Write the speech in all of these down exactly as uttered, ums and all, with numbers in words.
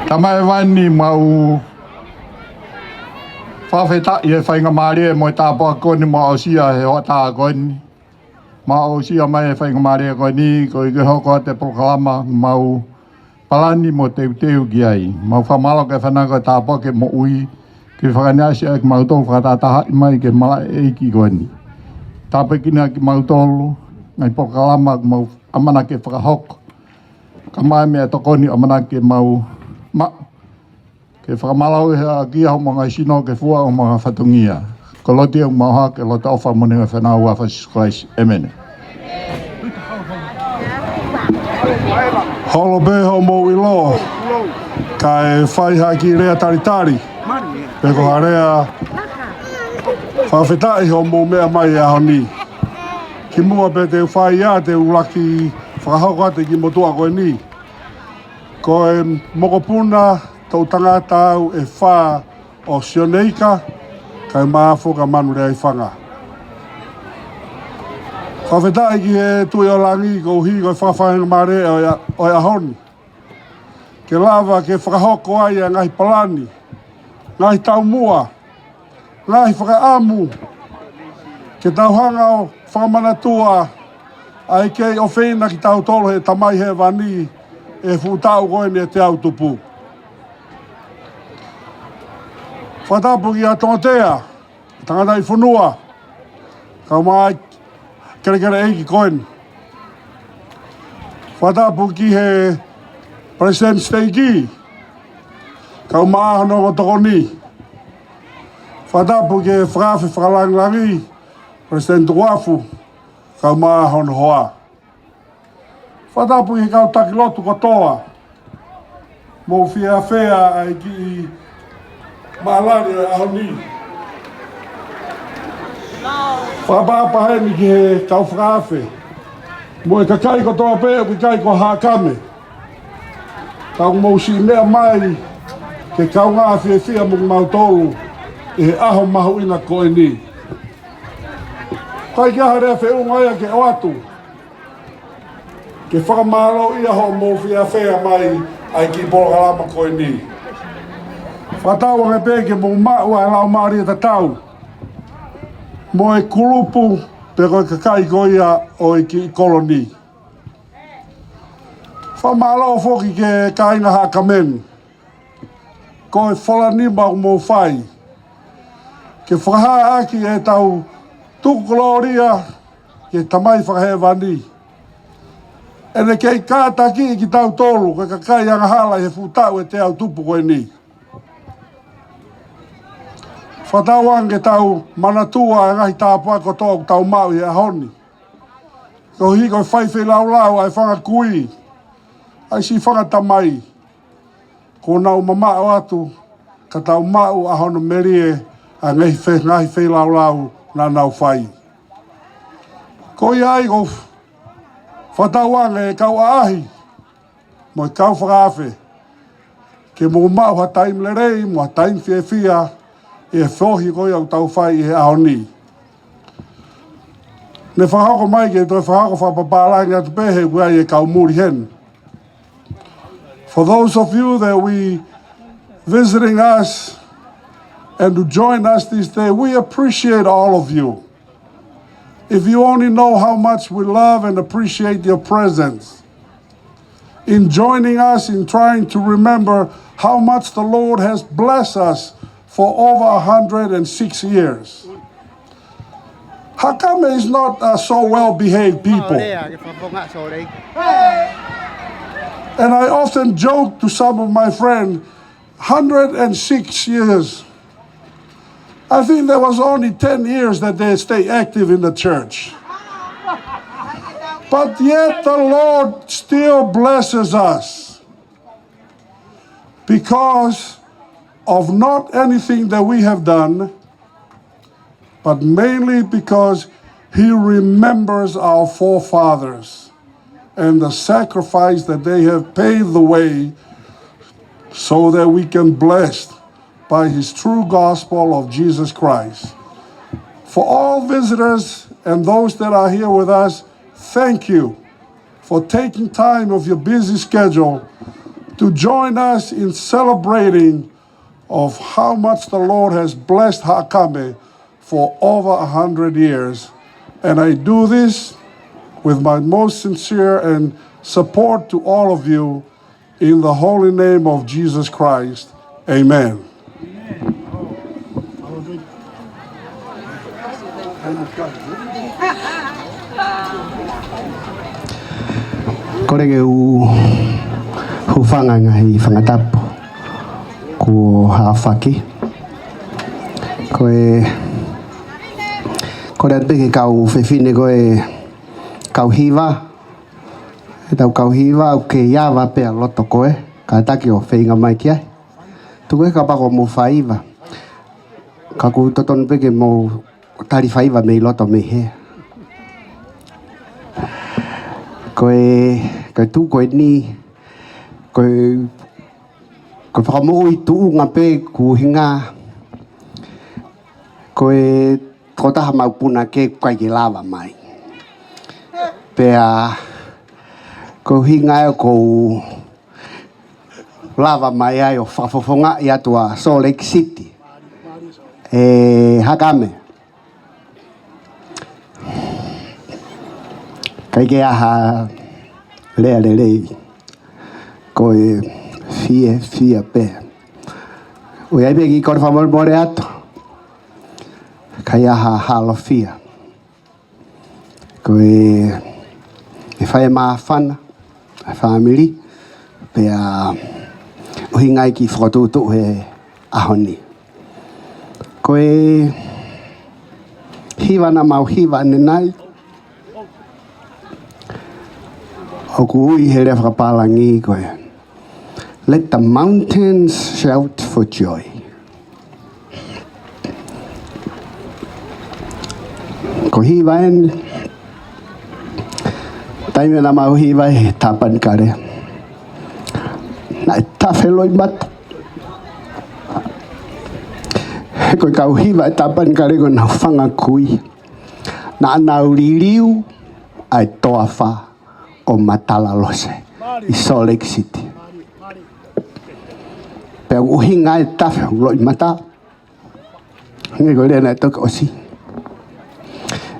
Tamai Hēvani, mau fakafetaʻi he faingamālie mo e tāpuaki ko eni mau aʻusia he hoʻatā ko eni. Mau aʻusia mai he faingamālie ko eni, koeʻuhi ke hoko atu e polokalama mau palani mo teuteu ki ai. Mau fakamālō ki he fanongo ko e tāpuaki e moʻui, ke fakaʻinasi ʻaki kimautolu fakatahatahaʻi mai ki he malaʻe ʻeiki ko eni. Tāpuekina kimautolu, ngaahi polokalama mau ʻamanaki ke fakahoko. Kae ʻumaʻā e meʻatokoni ʻamanaki ke mau maʻu. Ke fakamālō ʻi he ʻaʻakia homou ngaahi sino ke fua homou ngaahi fatongia. Ko e lotu ʻoku mau ʻohake ʻi he loto ʻofa mo e ʻofa ʻa e ʻEiki ko Sīsū Kalaisi. ʻĒmeni. Holo pē hoʻomou ʻilo, kae fai ha kiʻi lea talitali, pe ko ha lea fakafetaʻi hoʻomou meʻa mai he ʻaho ni. Kimuʻa pea te u fai ia, te u laki fakahoko atu e kiʻi motuʻa ko eni. Ko e mokopuna toʻu tangata au ʻe fā ʻo Sione Ika, kae ʻumaʻā foki ʻa Manu Leaifanga. Fakafetaʻi ki he Tuʻi ʻo Langi koeʻuhi ko e fakafaingamālie ʻo e, ʻo e ʻaho ni. Ke lava ke fakahoko ai ʻa e ngaahi palani, ngaahi taumuʻa, ngaahi fakaʻamu, ke tau hanga ʻo fakamanatua ʻa e kei ʻofeina kitautolu ʻe he Tamai Hēvani ʻi he fuʻu taʻu ko eni ʻe teau tupu. Fakatapu kia Tongotea, tangataʻi fonua, kae ʻumaʻā e kelekele ʻeiki ko eni. Fakatapu ki he Palesiteni Siteiki, kae ʻumaʻā hono ongo tokoni. Fakatapu ki he fakaafe fakalāngilangi, Palesiteni Tukuafu, kae ʻumaʻā hono hoa. Fakatapu ki he kau taki lotu kotoa, mou fie ʻafea ʻa e kiʻi mālali ʻo e ʻaho ni. Fakaʻapaʻapa heni ki he kau fakaafe mo e kakai kotoa pē ʻoku ʻikai ko Haʻakame, ka ʻoku mou siʻi meʻa mai ke kaungā fiefia mo kimautolu ʻi he ʻaho mahuʻinga ko eni. ʻIkai ke ʻi ai ha lea feʻunga ia ke ʻoatu, ke fakamālōʻia hoʻomou fie ʻafea mai ʻa e kiʻi polokalama ko eni. Fakatauange pē ke mou maʻu ʻa e laumālie tatau mo e kulupu pe ko e kakai ko ia ʻo e kiʻi kolo ni. Fakamālō foki ki he kāinga Haʻakame ni. Ko e fola nima ʻoku mou fai ke fakahā ʻaki ʻetau tuku kolōlia ki he Tamai Fakahēvani ʻene kei kātakiʻi kitautolu ko e kakai angahala ʻi he fuʻu taʻu ʻe teau tupu ko eni. Fakatauange ke tau manatua e ngaahi tāpuaki kotoa ʻoku tau maʻu ʻi he ʻaho ni, koeʻuhi ko e fai feilaulau ʻa e fanga kui, ʻa e siʻi fanga tamai kuo nau mamaʻo atu, ka tau maʻu ʻa hono melie ʻa e ngaahi fe-, ngaahi feilaulau naʻa nau fai. Ko ia ai ʻoku ou fakatauange e kau ʻaʻahi mo e kau fakaafe ke mou maʻu ha taimi lelei mo ha taimi fiefia ʻi he feohi ko ia ʻoku tau fai ʻi he ʻaho ni. Ne fakahoko mai ke toe fakahoko fakapapālangi atu pē he ʻoku ʻi ai e kau muli heni. For those of you that we visiting us and to join us this day, we appreciate all of you. If you only know how much we love and appreciate your presence in joining us in trying to remember how much the Lord has blessed us for over a hundred and six years. Haʻakame is not, uh, so well-behaved people. And I often joke to some of my friends, hundred and six years. I think there was only ten years that they stay active in the church. But yet the Lord still blesses us because of not anything that we have done, but mainly because He remembers our forefathers and the sacrifice that they have paved the way so that we can blessed by His true gospel of Jesus Christ. For all visitors and those that are here with us, thank you for taking time of your busy schedule to join us in celebrating of how much the Lord has blessed Haʻakame for over a hundred years. And I do this with my most sincere and support to all of you in the holy name of Jesus Christ. Amen. Kole ke u hūfanga he ngaahi fanga tapu kuo aofaki. Ko e, kole atu pē ki he kau fefine ko e kau hiva, ʻetau kau hiva, ʻoku kei ava pē ʻa loto ko ē, kātaki ʻo feinga mai ki ai. Tuku ē kapau ʻoku mou faiva. Ka ʻoku totonu pē ke mou tali faiva mei loto mei hē. Ko e, ko e tuʻu ko eni, ko e, ko e fakamoʻui tuʻunga pē ʻoku ʻuhinga, ko e tokotaha maʻu punake ʻoku ʻikai ke lava mai. Pea, ko e ʻuhinga ia ʻoku ou lava mai ai ʻo fakafofongaʻi atu ʻa Salt Lake City. ʻE Haʻakame. ʻIkai ke ʻi ai ha lea lelei. Ko e fiefia pē. ʻOku ʻi ai pē kiʻi kole fakamolemole atu. ʻIkai ʻi ai ha halofia. Ko e, e fai e māfana, e fāmili, pea ʻuhinga ia ki he fokotuʻutuʻu he ʻaho ni. Ko e hiva naʻa mau hiva ʻanenai, ʻoku ui he lea fakapālangi ko e Let the mountains shout for joy. Ko e hiva eni, taimi naʻa mau hiva he Tāpanekale, naʻe tafe loʻimata. He ko e kau hiva he Tāpanekale ko ʻenau fanga kui, naʻa nau liliu ʻa e toafa ʻo Matala Lose ʻi Salt Lake City. Pea ʻoku ʻuhinga e tafe ʻoku loʻimata. Hangē ko e lea naʻe toki ʻosi.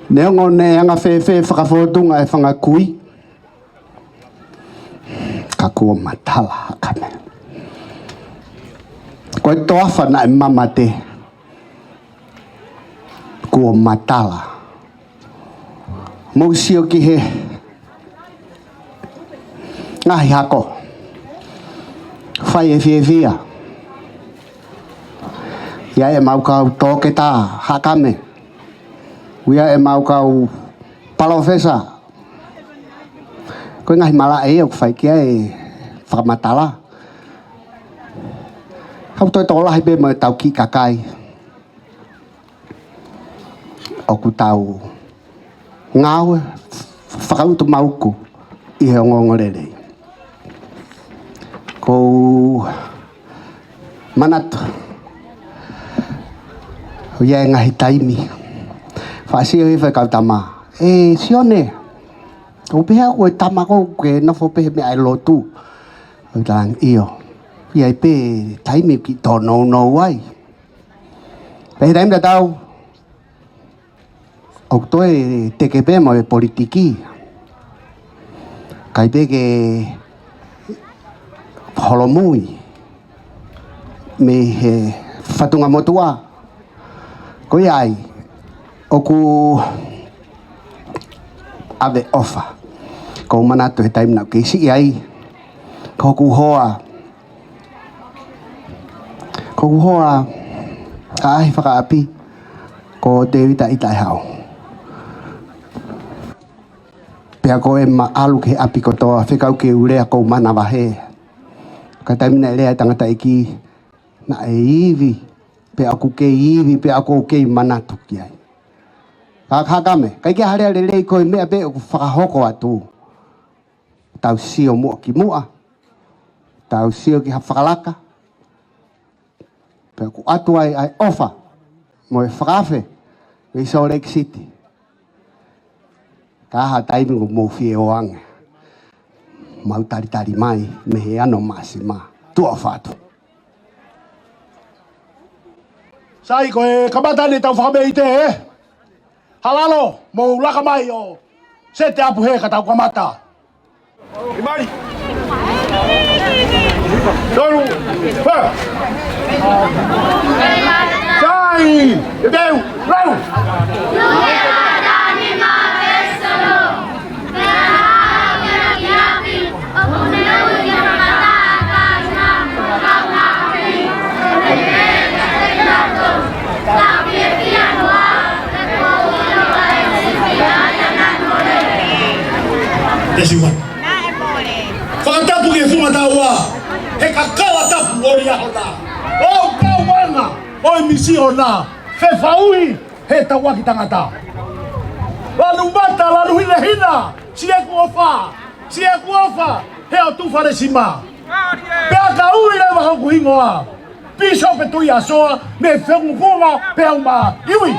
Neongo naʻe anga fēfē fakafōtunga e fanga kui, ka kuo matala Haʻakame. Ko e toafa naʻe mamate, kuo matala. Mou sio ki he ngaahi hako. Fai e fiefia. ʻI ai ʻemau kau toketā Haʻakame. ʻI ai ʻemau kau palōfesa. Ko e ngaahi malaʻe ia ʻoku fai ki ai e fakamatala. Kau toe tokolahi pē mo ʻetau kiʻi kakai. ʻOku tau ngāue fakautumaʻuku ʻi he ongoongolelei. ʻOku ou manatu, ʻoku ʻi ai e ngaahi taimi, faʻa sio hifo e kau tama, ʻE Sione, ʻoku pehē ʻoku ke tama ʻoku ke nofo pē he meʻa ʻa e lotu? ʻOku ou talaange ʻio. ʻI ai pē taimi ʻoku kiʻi tōnounou ai. Pea ʻi he taimi tatau, ʻoku toe teke pē mo e politiki. ʻIkai pē ke holomui mei he fatunga motuʻa. Ko ia ai, ʻoku ʻave ʻofa. ʻOku ou manatu he taimi naʻa ku kei siʻi ai, ko hoku hoa, ko hoku hoa ʻaʻahi fakaʻapi, ko Tēvita ʻItaʻehau. Pea ko ʻema ʻalu ki he ʻapi kotoa, fekau ke u lea ʻoku ou manavahē. Ka taimi naʻe lea e tangataʻeiki, naʻe ivi, pea ʻoku kei ivi, pea ʻoku ou kei manatu ki ai. Ka Haʻakame, ʻikai ke ʻi ai ha lea lelei, ko e meʻa pē ʻoku fakahoko atu. Tau sio muʻa ki muʻa, tau sio ki ha fakalaka, pea ʻoku ʻoatu ai ʻa e ʻofa mo e fakaafe mei Salt Lake City. Ka ʻi ai ha taimi ʻoku mou fie ʻoange. Mau talitali mai mei he ano māsima. Tuʻa ʻofa atu. Sai, ko e kamata eni ʻetau fakameʻite, ē? Halalo, mou laka mai ʻo sete apu hē ka tau kamata. Tolu, fā. Sai, ʻe teu, lau. Tesi ua. Fakatapu ki he funga taua, he kakala tapu ʻo e ʻaho na. ʻO kau ʻana, ʻo e misiona, fefaʻuhi he tauʻaki tangata. Lanu mata, lanu hinehina, sieku ʻofa, sieku ʻofa, he ʻotu Falesima. Pea ka ui leva hoku hingoa, Pīsope Tuʻiasoa, mei Feʻunga Peau mā, iwi.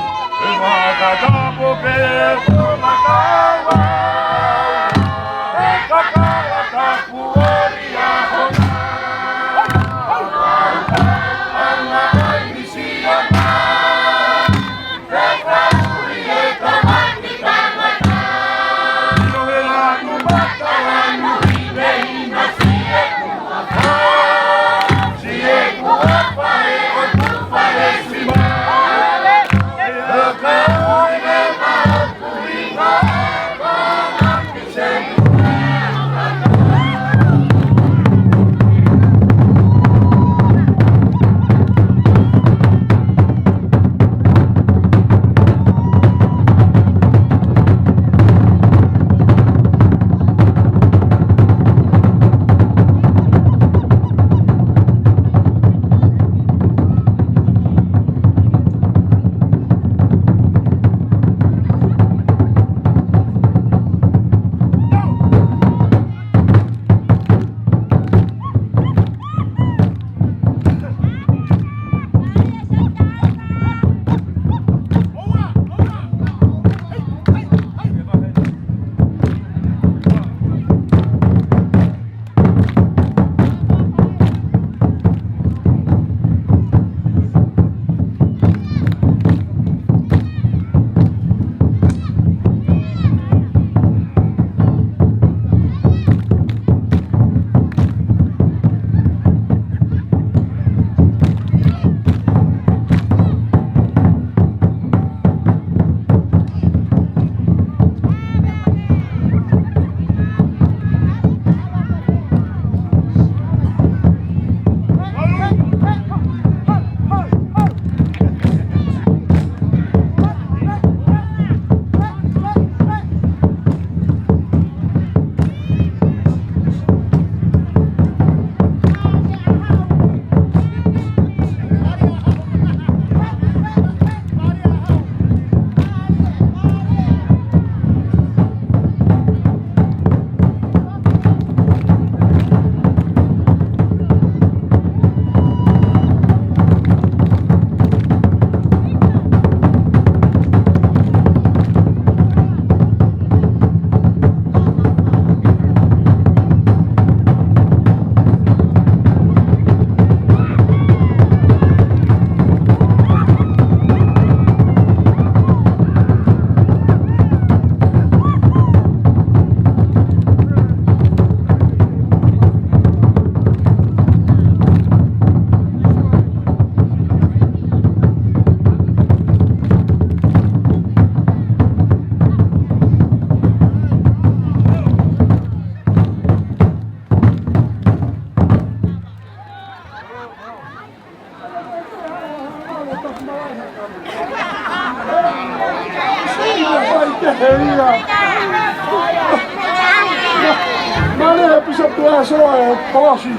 Mane e Pīsope Tuʻiasoa e kolosi.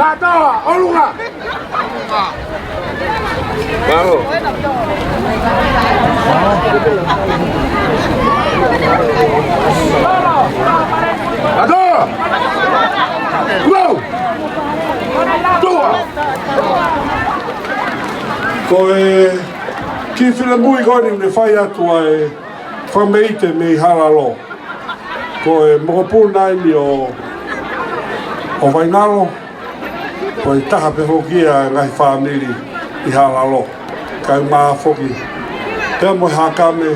Kātoa, ʻolunga. Mālō. Kātoa. Kuo. Tua. Ko e kiʻi finemui ko eni ne fai atu ai Fakameite mei Halalo. Ko e mokopuna eni ʻo, ʻo Vaingalo, ko e taha pē foki ia e ngaahi fāmili ʻi Halalo. Kae ʻumaʻā foki pea mo e Hakame,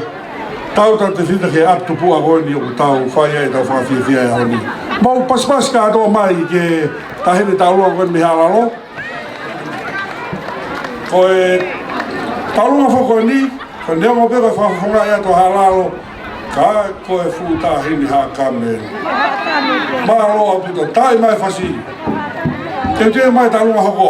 tautautefito ki he ʻapi tupuʻa ko eni ʻoku tau fai ai ʻetau fakafiefia he ʻaho ni. Mou pasipasi kātoa mai ki he taʻahine tauʻolunga ko eni mei Halalo. Ko e tauʻolunga foki ko eni, ko e neongo pē ko e fakafofongaʻi atu ʻa Halalo, ka ko e fuʻu taʻahine Hakame. Mālō ʻaupito, taaʻi mai fasi. Teuteu mai tauʻolunga hoko.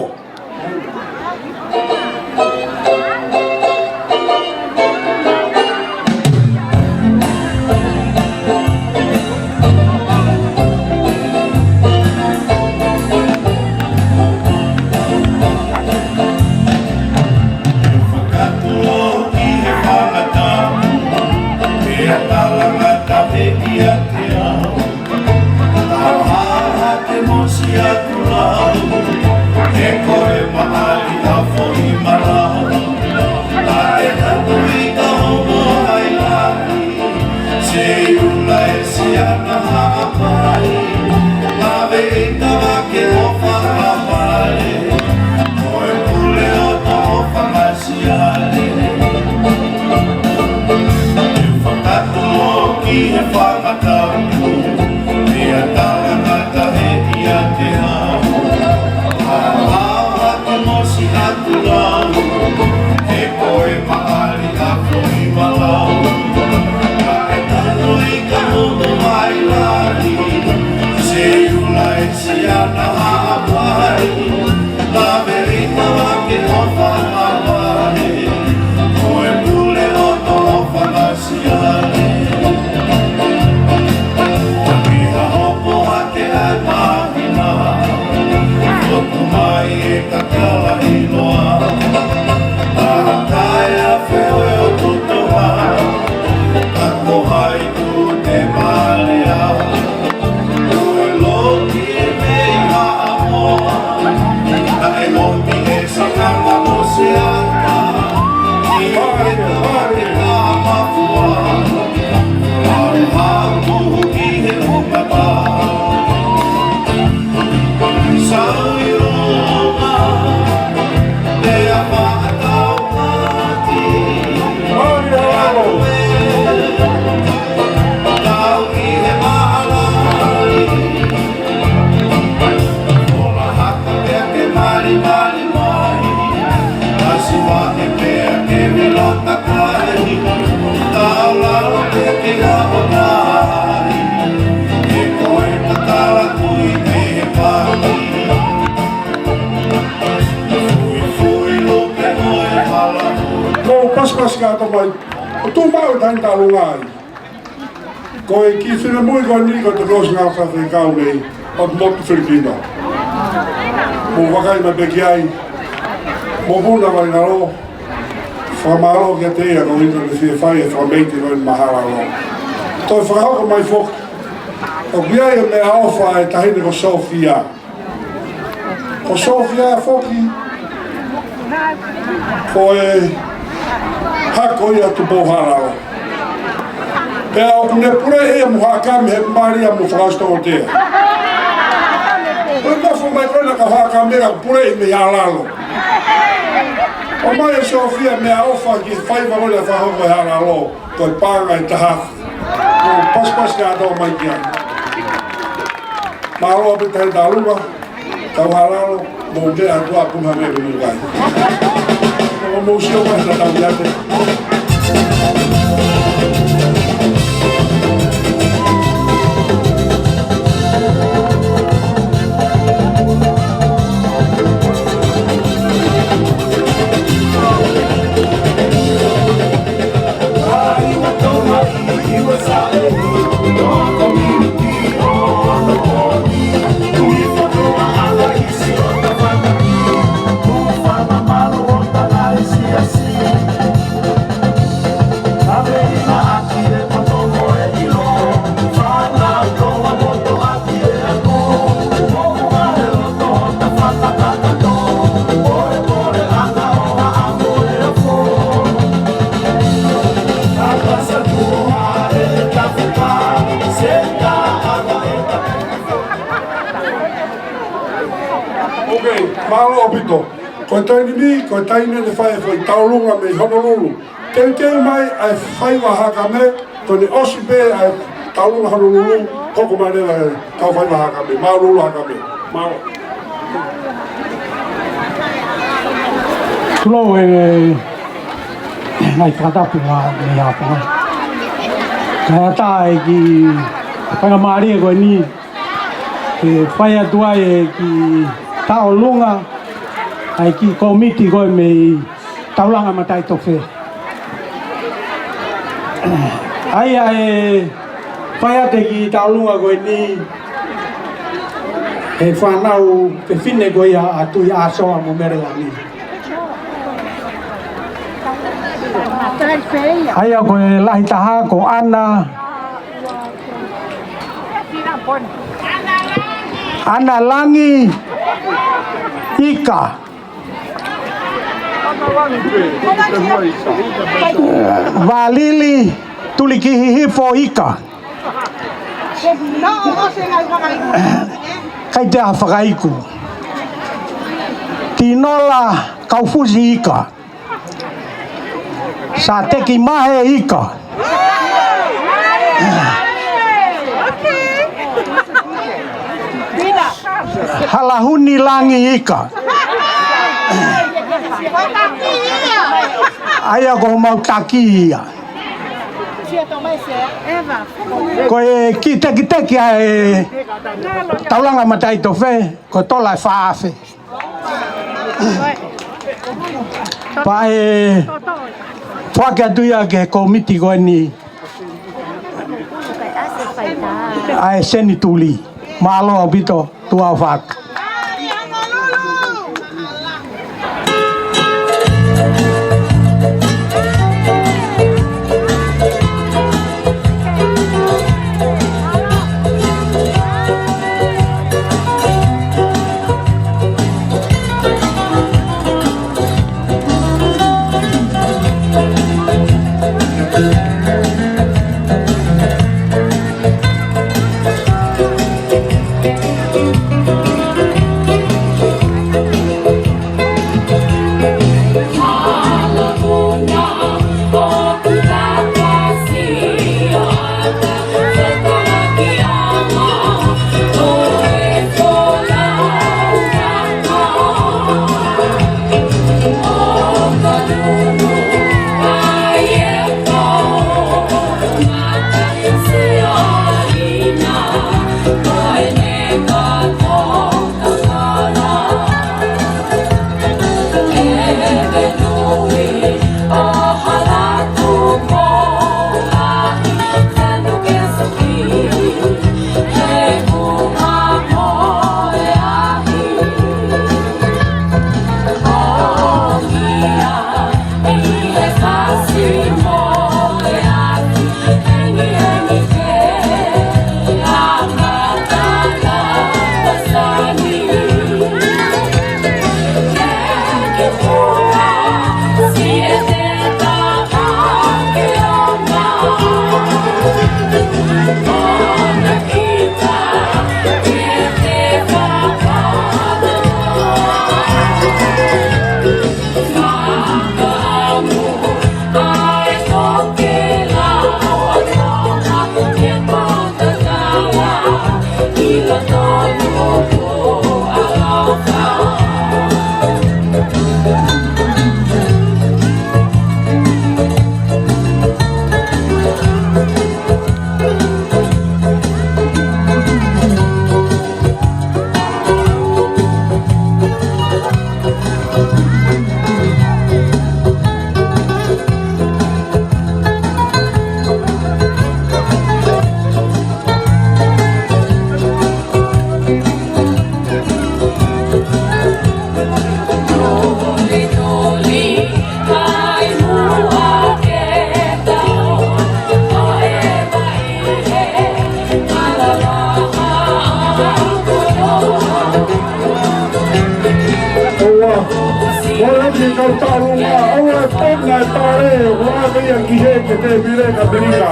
Fakatuʻu ki he fanga tapu, pea talangata pē ʻiate au. Tau haʻake mo siʻa kulau, he ko e maʻali ʻa Foʻimalau. Naʻe tanu ʻi ka homo ai lahi, Seiula ʻe Siana Haʻapai. Lave ʻi ka vake ʻo Fakapale, ko e pule ʻo Toʻo Fanga Siale. Fakatuʻu ki he fanga tapu, pea talangata pē ʻiate au. Haʻake mo siʻa kulau, he ko e maʻali ʻa Foʻimalau. Naʻe tanu ʻi ka homo ai lahi, Seiula ʻe Siana Haʻapai. Lave ʻi ka vake ʻo Fakapale, ko e pule ʻo Toʻo Fanga Siale. Pea hopo hake ʻa e māhina, tuku mai e kakala ʻiloa. Taha tae afe ʻo e ʻOtu Tonga, ka ko hai tu te malea. Ola haka pea ke malimali mai, ʻasi vaʻe pea ke vilo takai, tau lalo pea ke haʻo mai, he ko e tatala kui mei he paki. Fui, fui, lupe mo e hala. Mou pasipasi kātoa mai, ʻo tuʻu maʻu e taʻahine tauʻolunga ai. Ko e kiʻi finemui ko eni ko Tokolosi Ngāue Faifekau mei ʻOtu Motu Filipino. Mou vakai mai pē ki ai. Mokopuna Vaingalo. Fakamālō kiate ia koeʻuhi ko ʻene fie fai e fakameite ko eni maʻa Halalo. Toe fakahoko mai foki, ʻoku ʻi ai e meʻaʻofa ʻa e taʻahine ko Sofia. Ko Sofia foki, ko e hako ia Tupou Halalo. Pea ʻoku ne puleʻi ia mo Hakame he mali ia mo Fakaʻosi Tongotea. Ko e nofo mai ko ena ka Hakame ka puleʻi mei Halalo. ʻOmai ʻe Sofia meʻaʻofa ki he faiva ko ena fakahoko ʻe Halalo, ko e paʻanga ʻe taha afe. Mou pasipasi kātoa mai ki ai. Mālō ʻaupito e taʻahine tauʻolunga, kau Halalo, mou meʻa atu ʻa punga me mou kai. Mou, mou sio mai he taʻu ʻi ate. Ok, mālō ʻaupito. Ko e taimi ni, ko e taimi ʻene fai e foʻi tauʻolunga mei Honolulu. Teuteu mai ʻa e faiva Hakame, ko ʻene ʻosi pē ʻa e tauʻolunga Honolulu, hoko mai leva e kau faiva Hakame. Mālō Hakame. Mālō. Tulou e ngaahi fakatapu mei Haʻapai. Kae ʻatā e kiʻi faingamālie ko eni ke fai atu ai e kiʻi tauʻolunga ʻa e kiʻi kōmiti ko ē mei Taulanga Mataʻitofe. ʻA ia ʻe fai atu e kiʻi tauʻolunga ko eni ʻe he fānau fefine ko ia ʻa Tuʻiʻāsoa mo Mele Langi. ʻA ia ko e lahi taha ko ʻAna, ʻAna Langi Ika. Valili Tulikihihifo Ika. Kaitea Fakaiku. Tinola Kaufusi Ika. Sateki Mahe Ika. Halahuni Langi Ika. ʻA ia ko homau taki ia. Ko e kiʻi tekiteki ʻa e Taulanga Mataʻitofe, ko e tola ʻe fā afe. Pea ʻe foaki atu ia ki he kōmiti ko eni ʻa e senituli. Mālō ʻaupito, tuʻa ʻofa atu. ʻOua, ʻoua ke kau tauʻolunga, ʻoua e pona e pale, ʻoua ke ia ki he ke te pile ka pilika.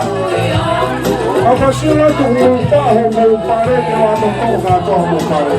ʻOfa sila tu mo paho mo pale ke wa to to ka to mo pale.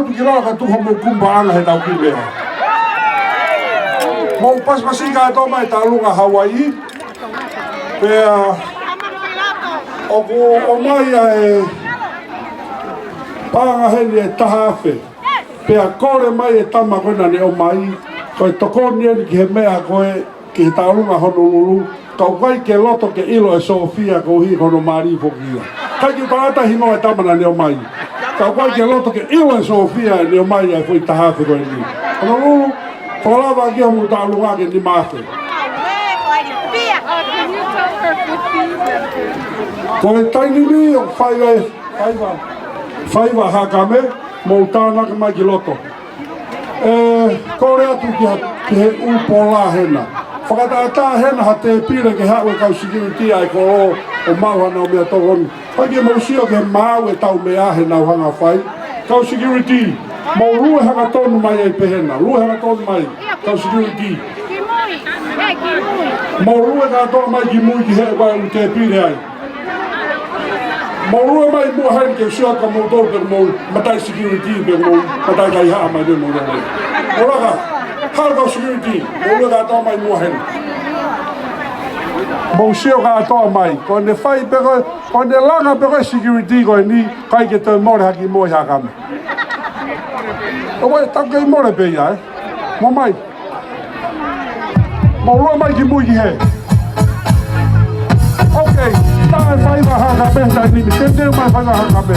Tuki lalo ka tuku hoʻomou kumu paʻanga he tau kiʻi meʻa. Mou pasipasi kātoa mai Taʻalunga Hauaiʻi. Pea ʻoku ʻomai ʻa e paʻanga heni ʻe taha afe. Pea kole mai e tama ko ena naʻe ʻomai, ko e tokoni eni ki he meʻa ko ē ki he Taʻalunga Honolulu, ka ʻoku ʻikai ke loto ke ʻilo ʻe Sofia koeʻuhi ko hono mali foki ia. ʻIkai ke u tangata hingoa e tama naʻa ne ʻomai. Ka ʻoku ʻikai ke loto ke ʻilo ʻe Sofia ʻene ʻomai ʻa e foʻi taha afe ko eni. Honolulu, fakalava ki hoʻomou taʻalunga ke nima afe. Ko e taimi ni ʻoku faiva, faiva, faiva Hakame, mou tānaki mai ki loto. ʻE, kole atu ki ha, ki he ʻū pola hena. Fakatātā hena ha tēpile ke haʻu e kau security ʻa e kolo ʻo maʻu haʻanau meʻatokoni. Pea ke mou sio ki he maʻu e tau meʻa he nau hanga fai. Kau security, mou lue hangatonu mai ai pē hena. Lue hangatonu mai, kau security. Mou lue kātoa mai ki mui ki he ʻū tēpile ai. Mou lue mai muʻa heni ke sio ka mou tau pe mou matai security pe mou matai kaihaʻa mai pe mou lele. Mou laka, halo kau security, mou lue kātoa mai muʻa heni. Mou sio kātoa mai, ko ʻene fai pe ko, ko ʻene langa pe ko e security ko eni, ʻikai ke toe mole hake mo e Hakame. ʻO wai, tau kei mole pē ia, ē? Mou mai. Mou lue mai ki mui ki hē. Ok, tā e faiva Hakame, tā e nimi. Tētē mai faiva Hakame.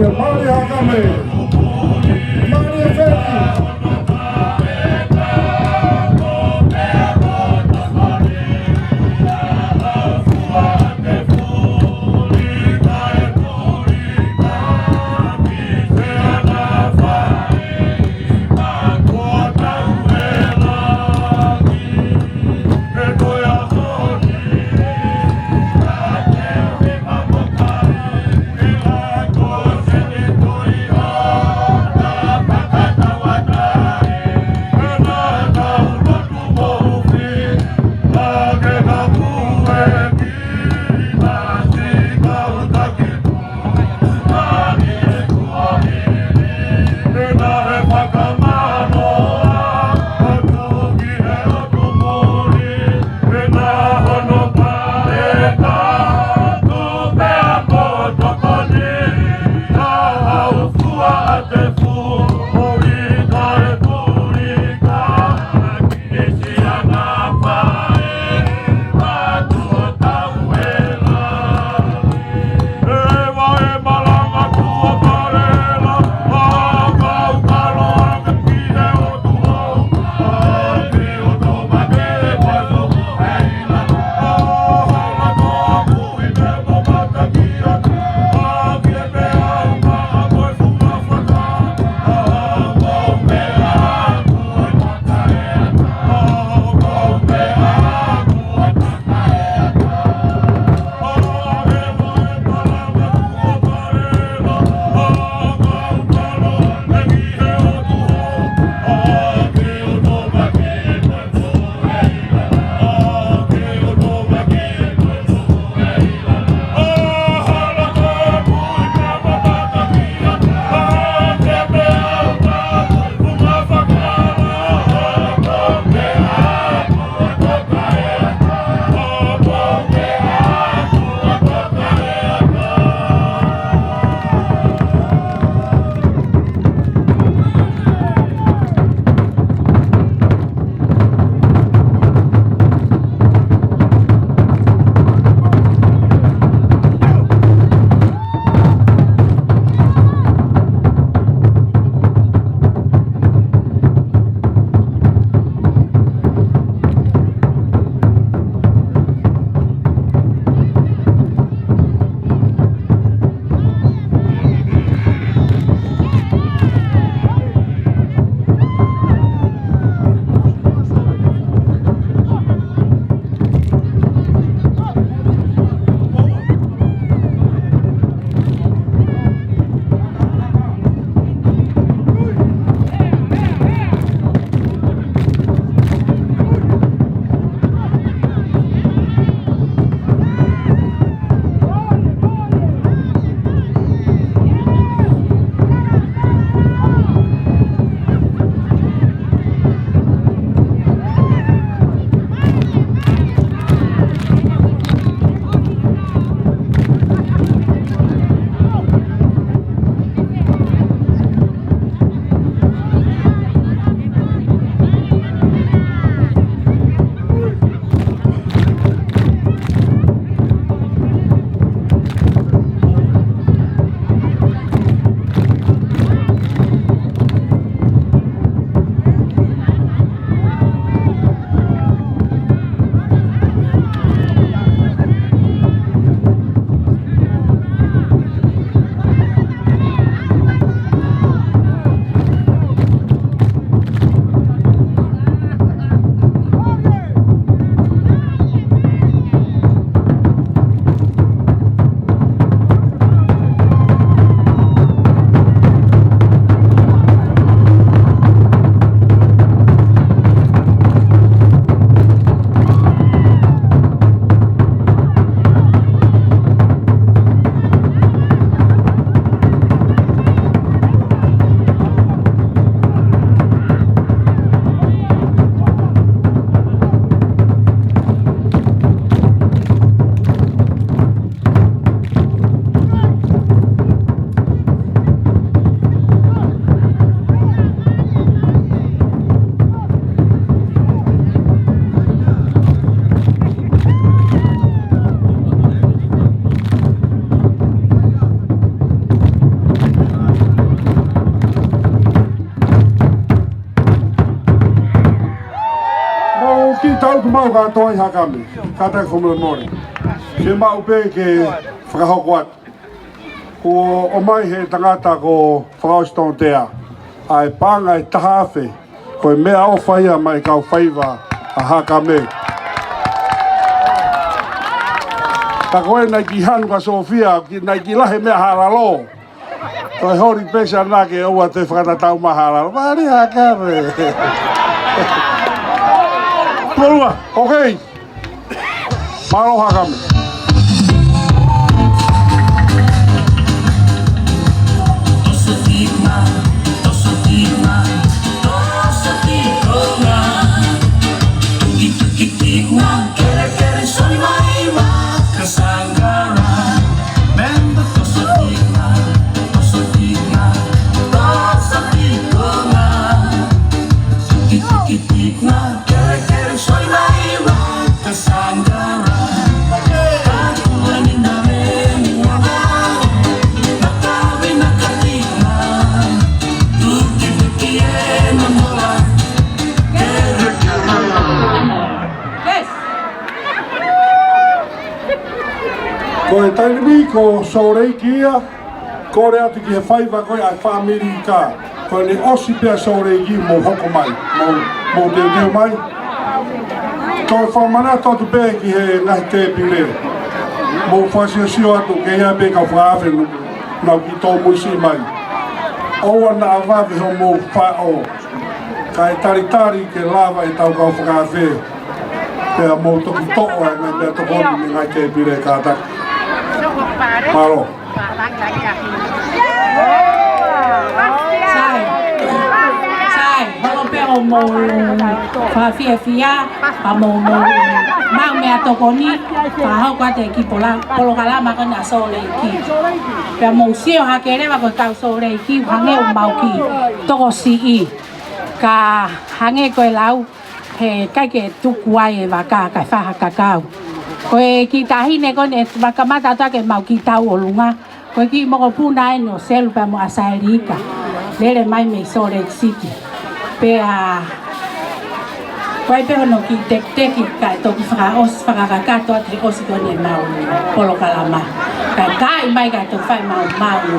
Mālie Hakame. Mālie Feki. Kātoa ʻi Hakame, kātaki fakamolemole. Ke maʻu pē ke fakahoko atu. Kuo ʻomai he tangata ko Fakaʻosi Tongotea ʻa e paʻanga ʻe taha afe, ko e meʻaʻofa ia maʻa e kau faiva ʻa Hakame. Ka ko e naʻe kiʻi hanu kia Sofia, ki-, naʻe kiʻi lahi e meʻa hala lō. Ko e holi pē sia na ke ʻoua te fakatatau mai hala lō. Mālie Hakame. Tuʻolua, okay. Mālō Hakame. Ko e taimi ko Sōleki ia, kole atu ki he faiva ko ē ʻa e fāmili ka ko ʻene ʻosi pē ʻa Sōleki mou hoko mai, mou, mou teuteu mai. Toe fakamanatu atu pē ki he ngaahi tēpile. Mou fakasiosio atu ke ʻi ai pē kau fakaafe nau kiʻi tōmuisiʻi mai. ʻOua naʻa vave hoʻomou faʻo kae talitali ke lava ʻetau kau fakaafe. Pea mou toki toʻo ʻa e ngaahi meʻatokoni mei he ngaahi tēpile kātaki. Mālō. Sai. Sai, holo pē hoʻomou fakafiefia, kae mou, mou maʻu meʻatokoni, fakahoko atu e kiʻi pola-, polokalama ko ena ʻa Sōleki. Pea mou sio hake leva ko e kau Sōleki, hangē ʻoku mau kiʻi tokosiʻi. Ka hangē ko e lau, heʻikai ke tuku ai e vaka kae fakakakau. Ko e kiʻi taʻahine ko eni ʻe kamata atu ʻaki ʻemau kiʻi tauʻolunga. Ko e kiʻi mokopuna eni ʻo Selu pea mo ʻAsaelika. Lele mai mei Salt Lake City. Pea, ko e pē hono kiʻi tekiteki kae toki fakaʻosi, fakakakato atu he ʻosi ko eni ʻemau polokalama. Kae kai mai kae toki fai ʻemau maʻu.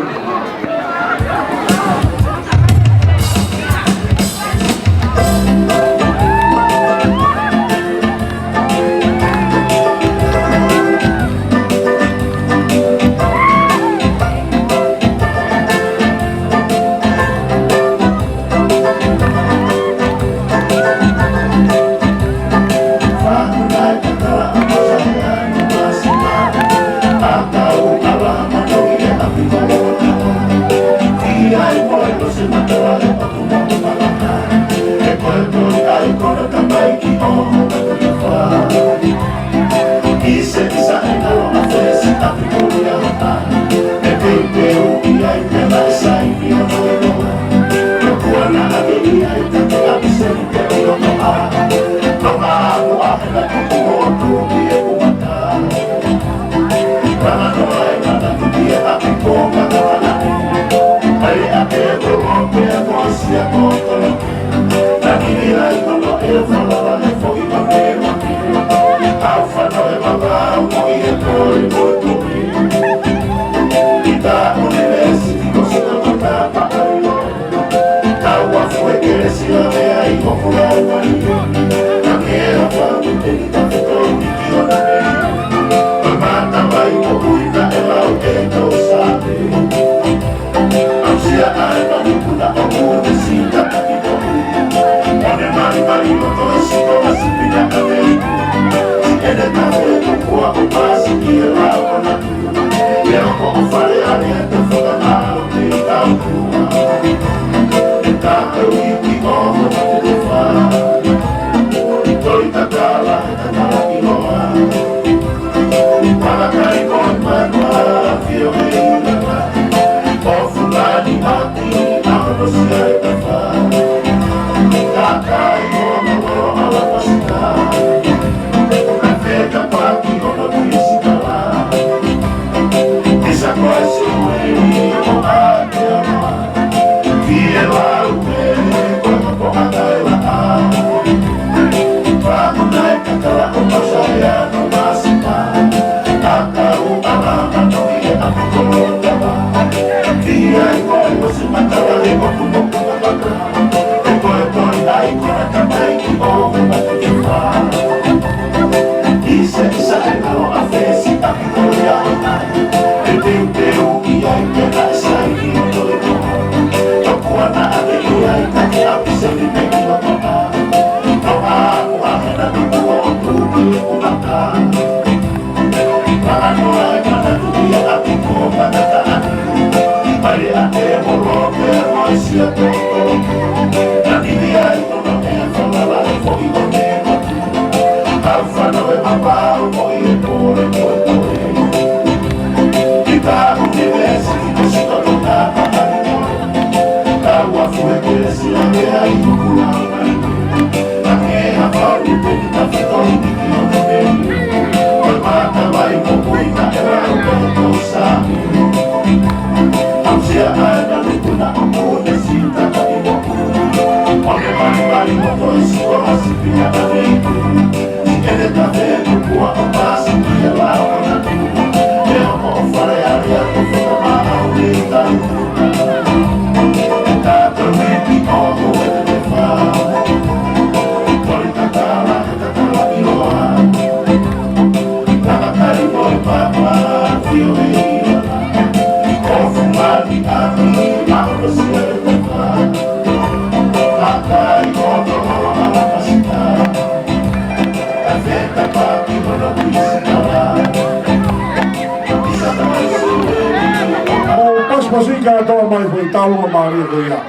ʻOku pasipasi kātoa mai foʻi talu ma mālie ko ia.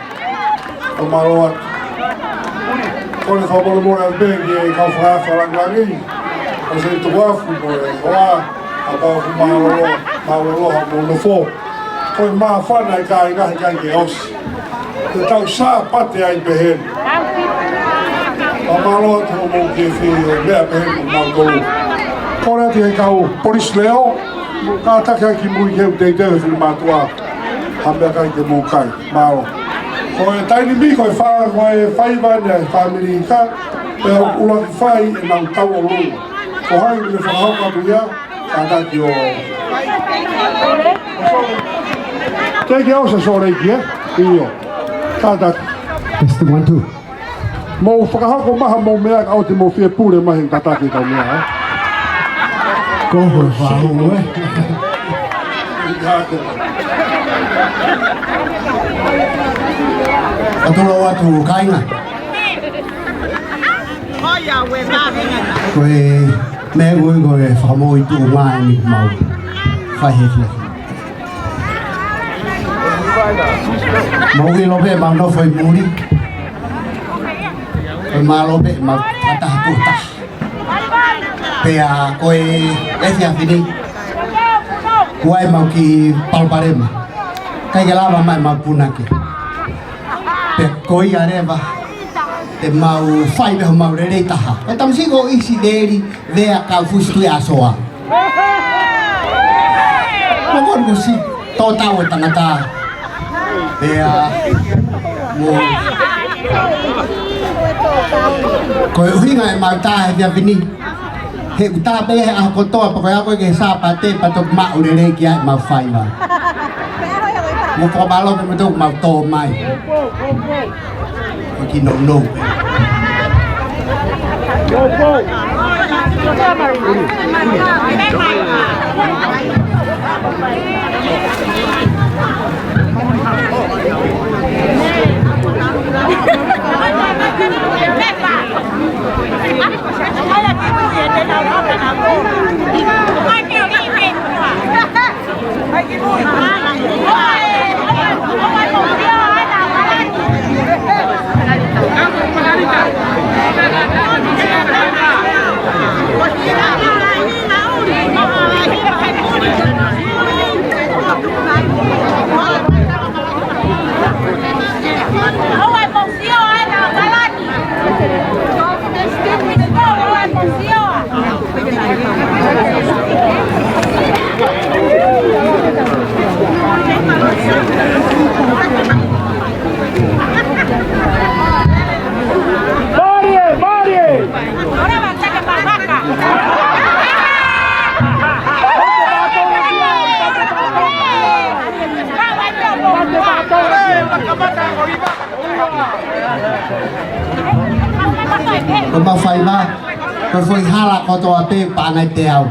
ʻO mālō atu. Kole fakamolemole atu pē ki he kau fakaafe langilangi. ʻO se tuku afu mo e hoa, a pau fu mālō, mālō ha mo nofo. Ko e māfana e kāinga he ʻikai ke ʻosi. Te tau Sāpate ai pehē ni. ʻO mālō atu hoʻomou ke fie meʻa pehē ni mautolu. Kole atu he kau polisi leo, kātaki ai ki mui ke u teitei he fili mātuʻa. Ha meʻakai ke mou kai. Mālō. Ko e taimi ni ko e fa-, ko e faiva ʻa e fāmili ka, pea ʻoku ʻuluaki fai ʻenau tau ʻolunga. Ko hai ʻoku ne fakahoko atu ia, kātaki ʻo. Teke au sa sore ki, ē? ʻIo. Kātaki. Test one, two. Mou fakahoko mai haʻamou meʻa kae ʻoua te mou fie pule mai he kātaki kau meʻa, ē? Ko ho fau, ē? ʻOku tolonga atu kāinga. Ko e meʻa ʻoku ui ko e fakamoʻui tuʻunga eni ʻoku mau fai he fiefia. Mau ʻilo pē ʻemau nofo ʻi muli. Ko e mālō pē ʻemau fakataha tuʻo taha. Pea ko e efiafi ni, kuo ʻi ai ʻemau kiʻi palopalema. ʻIkai ke lava mai ʻemau punake. Pea ko ia leva, te mau fai pē homau lelei taha. Ko e tamasiʻi ko ʻIsileli, Vea Kaufusi Tuʻiʻasoa. Mo koni ko si, tō tau e tangata. Pea, mo. Ko e ʻuhinga ʻemau tā he efiafi ni. He ʻoku tā pē he ʻaho kotoa, pea ko e ako ki he Sāpate, pea toki maʻu lelei ki ai ʻemau faiva. Mo fakamālō pē mo toki mau tō mai. Ko e kiʻi nounou. Ko ʻemau faiva, ko e foʻi hala kotoa pē paʻanga ʻe teau.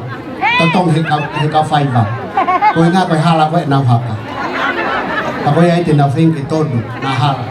Totongi he kau, he kau faiva. Ko e ʻuhinga ko e hala ko ē ʻenau haka. Ka ko ia ai te nau feinga ke tonu, na hala.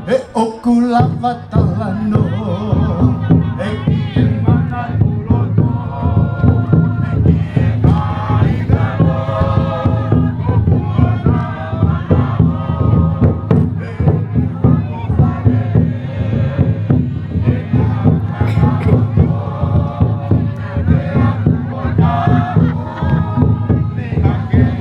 He ʻoku lava talanoa e kiʻi manatu loto, e kiʻi kai kalo, ʻoku ʻosi ʻa e manao, he ʻoku ʻosi ʻa e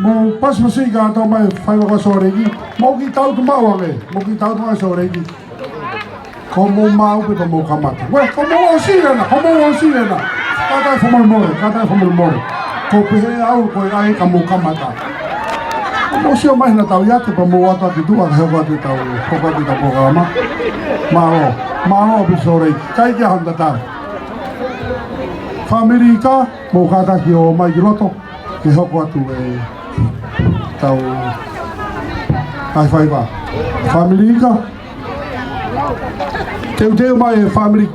Mou pasipasi kātoa mai fai vaka Sōleki. Mou kiʻi tautu maʻu ange. Mou kiʻi tautu maʻu Sōleki. Ko mou maʻu pē pea mou kamata. Uē, ko mou ʻosi ena, ko mou ʻosi ena. Kātaki fakamolemole, kātaki fakamolemole. Ko u pehē au ko e ʻai ka mou kamata. Ko mou sio mai hena tau iate pea mou ʻatu ki tuʻa ka hoko atu ʻetau, hoko atu ʻetau polokalama. Mālō, mālō ʻaupito Sōleki. Kai kia hanta tau. Fāmili Ika, mou kātaki ō mai ki loto. Ke hoko atu ʻetau ngaahi faiva. Fāmili Ika. Teuteu mai e fāmili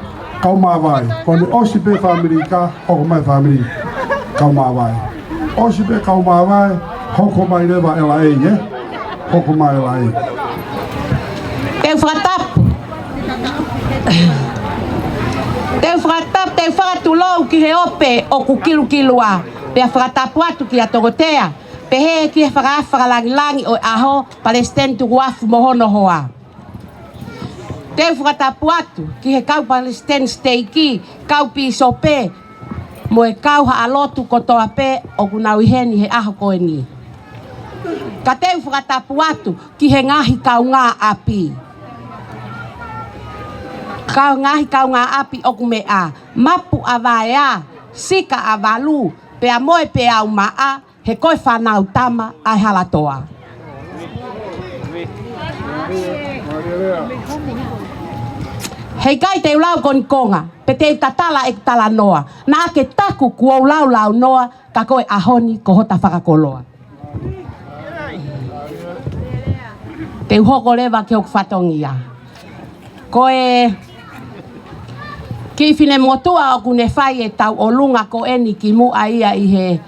Kaumavae. Ko ʻene ʻosi pē fāmili Ika, hoko mai fāmili Kaumavae. ʻOsi pē Kaumavae, hoko mai leva L A, ē? Hoko mai L A. Te u fakatapu. Te u fakatapu, te u fakatulou ki he ope ʻoku kilukilua. Pea fakatapu atu kia Tongotea, pehē ki he fakaafe fakalangilangi ʻo e ʻaho, Palesiteni Tukuafu mo hono hoa. Te u fakatapu atu ki he kau palesiteni siteiki, kau pīsope, mo e kau haʻa lotu kotoa pē ʻoku nau ʻi heni he ʻaho ko eni. Ka te u fakatapu atu ki he ngaahi kaungāʻapi. Kau ngaahi kaungāʻapi ʻoku meʻa, Mapu ʻa Vaea, Sika ʻa Valu, pea mo e Peau Maʻa, he ko e fānau tama ʻa e Halatoa. Heʻikai te u lau ko eni konga, pe te u tatala ʻeku talanoa, naʻa ke taku kuo u laulaunoa, ka ko e ʻaho ni ko hota fakakoloa. Te u hoko leva ki hoku fatongia. Ko e kiʻi finemotuʻa ʻoku ne fai e tauʻolunga ko eni kimuʻa ia ʻi he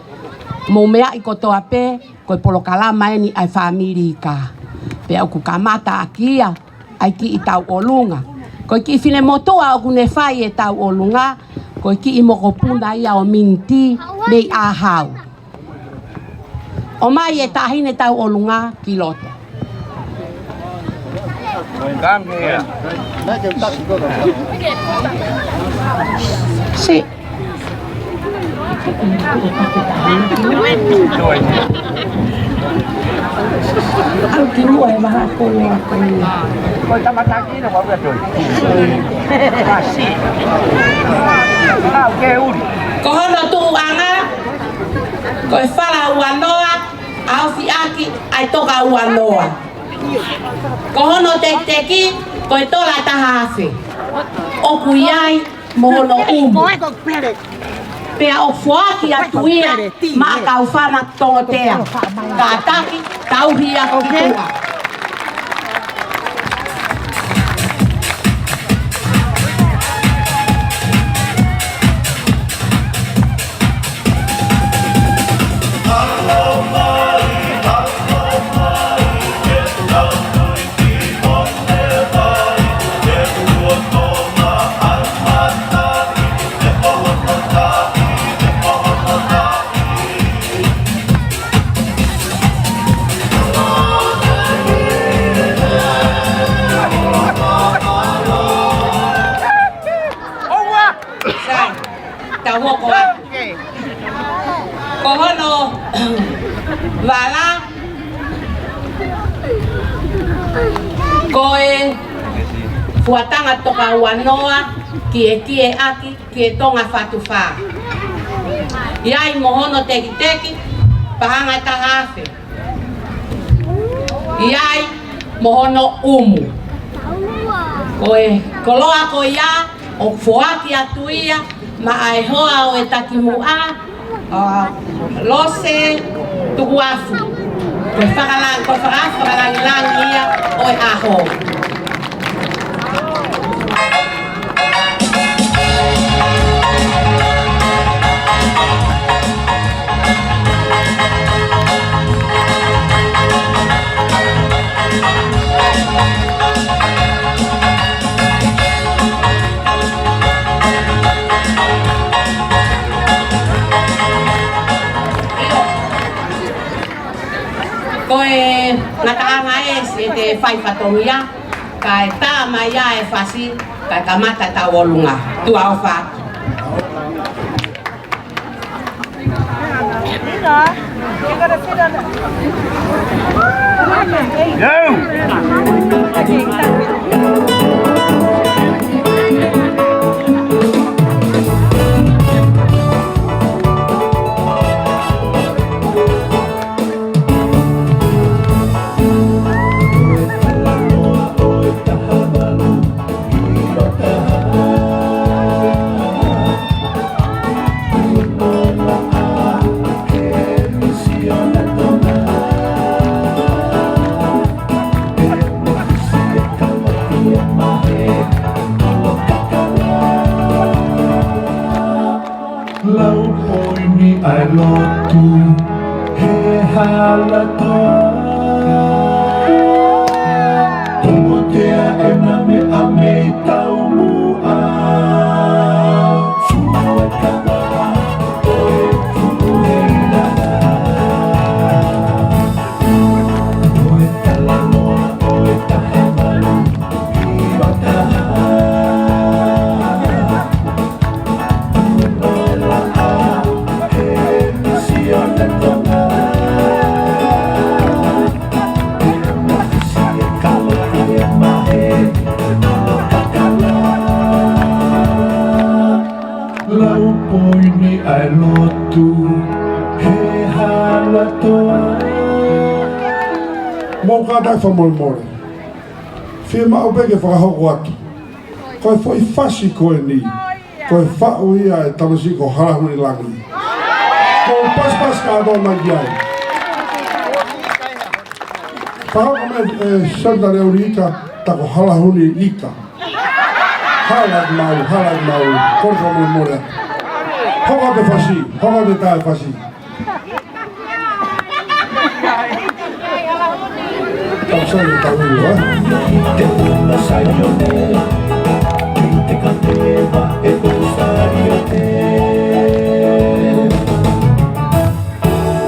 mou meaʻi kotoa pē, ko e polokalama eni ʻa e fāmili Ika. Pea ʻoku kamata ʻaki ia ʻa e kiʻi tauʻolunga. Ko e kiʻi finemotuʻa ʻoku ne fai e tauʻolunga, ko e kiʻi mokopuna ia ʻo Miniti mei ʻĀhau. ʻOmai e taʻahine tauʻolunga ki loto. Come here. Si. Au ki muʻa e maha kolo ako ia. Ko e tamatakina ua ua toi. Kasi. Kau ke uli. Ko hono tuʻuʻanga, ko e fala ua noa, ʻa e ofi ʻaki ʻa e toka ua noa. Ko hono tekiteki, ko e tola taha afe. ʻOku ʻi ai mo hono ʻumu. Pea ʻoku foaki atu ia maʻa Kaufana Tongotea. Kātaki, tauhi ia ki tuʻa. Sai, tau hoko atu. Ko hono vala, ko e fuataha toka ua noa, kiekie ʻaki, ki he Tonga Fatu Fā. ʻI ai mo hono tekiteki, paʻanga taha afe. ʻI ai mo hono ʻumu. Ko e koloa ko ia, ʻoku foaki atu ia maʻa e hoa ʻo e takimuʻa, ʻa Lose Tukuafu. Ko e fakalang-, ko e faka-, fakalangilangi ia ʻo e ʻaho. Ko e ngataʻanga ē siʻete fai fatongia, kae tā mai ʻa e fasi, kae kamata tauʻolunga. Tuʻa ʻofa. Yo! Halatoa, ʻoku teʻeki ai ha meʻa mei taumuʻa. Fuʻu e kava, ʻo e fuʻu e lala. ʻO e talanoa, ʻo e taha malu, ʻi vataha. Lau poini ʻa e lotu, he halatoa. Mou kātaki fakamolemole. Fiemaʻu pē ke fakahoko atu. Ko e foʻi fasi ko eni, ko e faʻu ia ʻe he tamasiʻi ko Halahuni Langi. Ko e pasipasi kātoa mai ki ai. Fakahoko mai ʻe Santa Leoni Ika, tā ko Halahuni Ika. Hala ʻeku maʻu, hala ʻeku maʻu. Kole fakamolemole atu. Hoko atu e fasi, hoko atu e tā e fasi. Tau sai, tau ua. Te una Saione, te ka te va e ko Saione.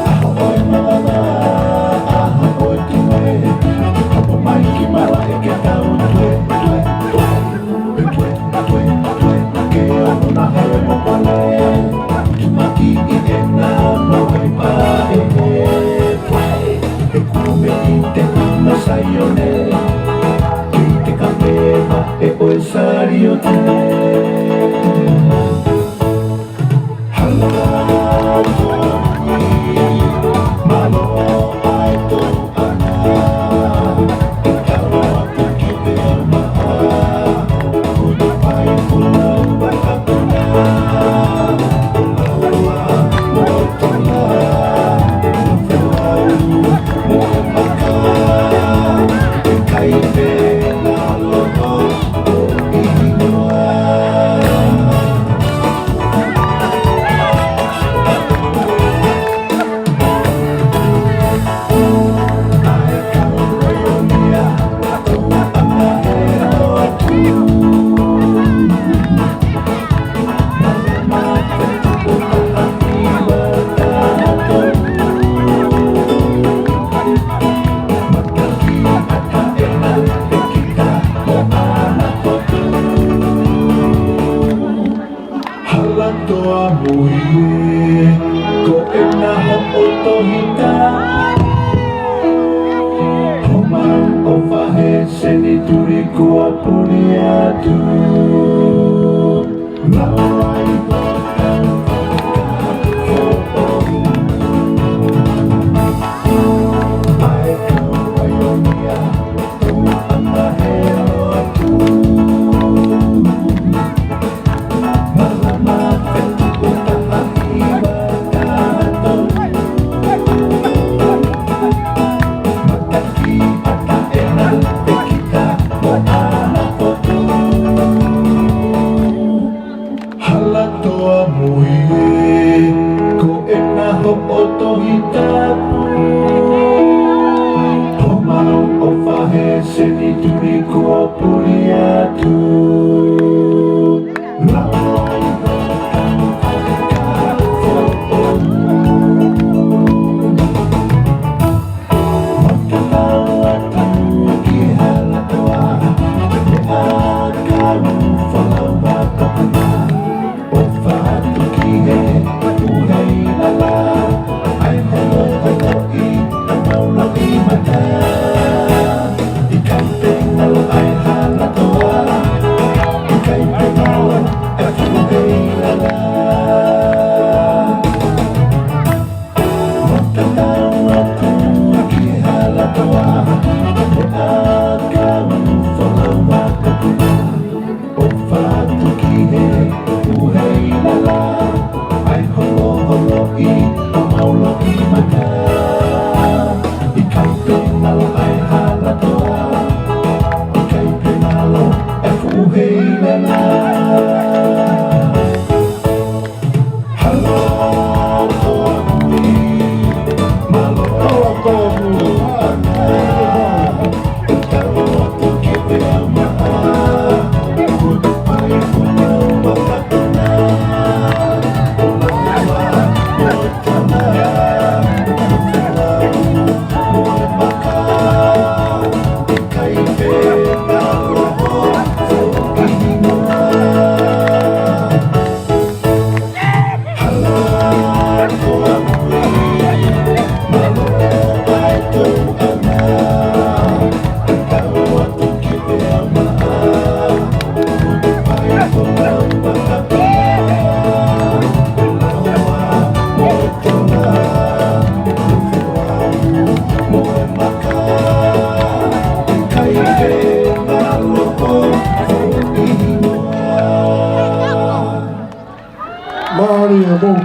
ʻAho ʻo e mama, ʻaho ʻo e tue, hopo mai ki malaʻe ke tau tue, tue, tue. Ke ʻoua naʻa hao mo kole, ki maki i ena mo e pae. He kume i te una Saione, ki te ka peva e ʻo e Saione. Hala atu, mālō ʻa e tō Halatoa Mui ē, ko ena hoʻo tohi tapu. Homau ʻofa he senituli kuo puli atu. Lau ai ko tau fakafoʻou. ʻA e kau paionia. Halatoa Mui ē, ko ena hoʻo tohi tapu. Homau ʻofa he senituli kuo puli atu. Lau ai ko tau fakafoʻou. Matalau atu ki Halatoa, he ʻakau folau ʻa Papuna, ʻofa atu ki he ʻuhei lala, ʻai holoholoʻi ʻa mau loʻimata. ʻIkai pē ngalo ʻa e Halatoa, ʻikai pē ngalo e fuʻu ʻuhei lala. Matalau atu ki Halatoa, he ʻakau folau ʻa Papuna, ʻofa atu ki he ʻuhei lala, ʻai holoholoʻi ʻa mau loʻimata. ʻIkai pē ngalo ʻa e Halatoa, ʻikai pē ngalo e fuʻu ʻuhei lala. Halatoa Mui, mālō ʻa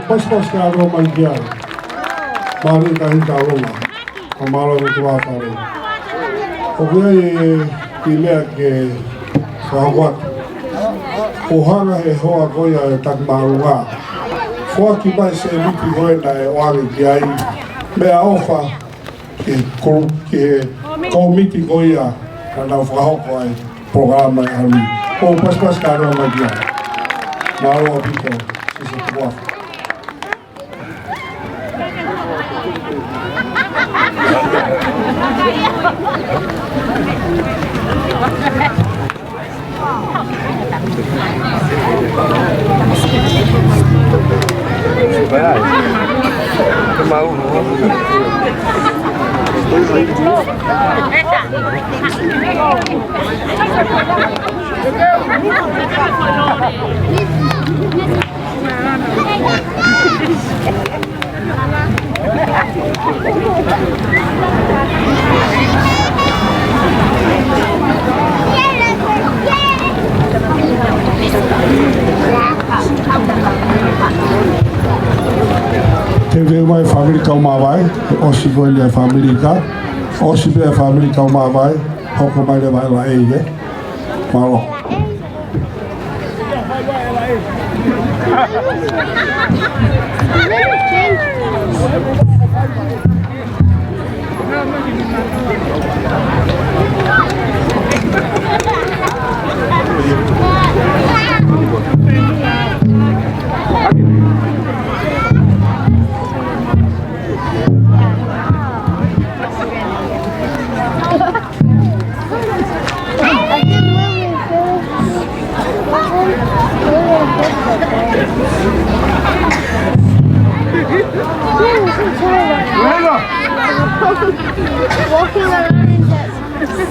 Pasipasi kātoa mai ki ai. Mālō e kakai ʻi Taulonga. Ka mālō e tuʻa fale. ʻOku ʻi ai e kiʻi lea ke fakahoko atu. ʻOku hanga he hoa ko ia ʻo e Taki Māʻolunga ʻo foaki mai e sēniti ko ē naʻe ʻoange ki ai, meʻaʻofa ki he ko-, ki he kōmiti ko ia naʻa nau fakahoko ai e polokalama ʻo e ʻaho ni. ʻOku pasipasi kātoa mai ki ai. Mālō ʻaupito, Sisa Tukuafa. Teu mai fāmili kau māvae, ʻosi ko eni e fāmili ka, ʻosi pē e fāmili kau māvae, hoko mai leva e laʻei, ē. Mālō. Walking around in the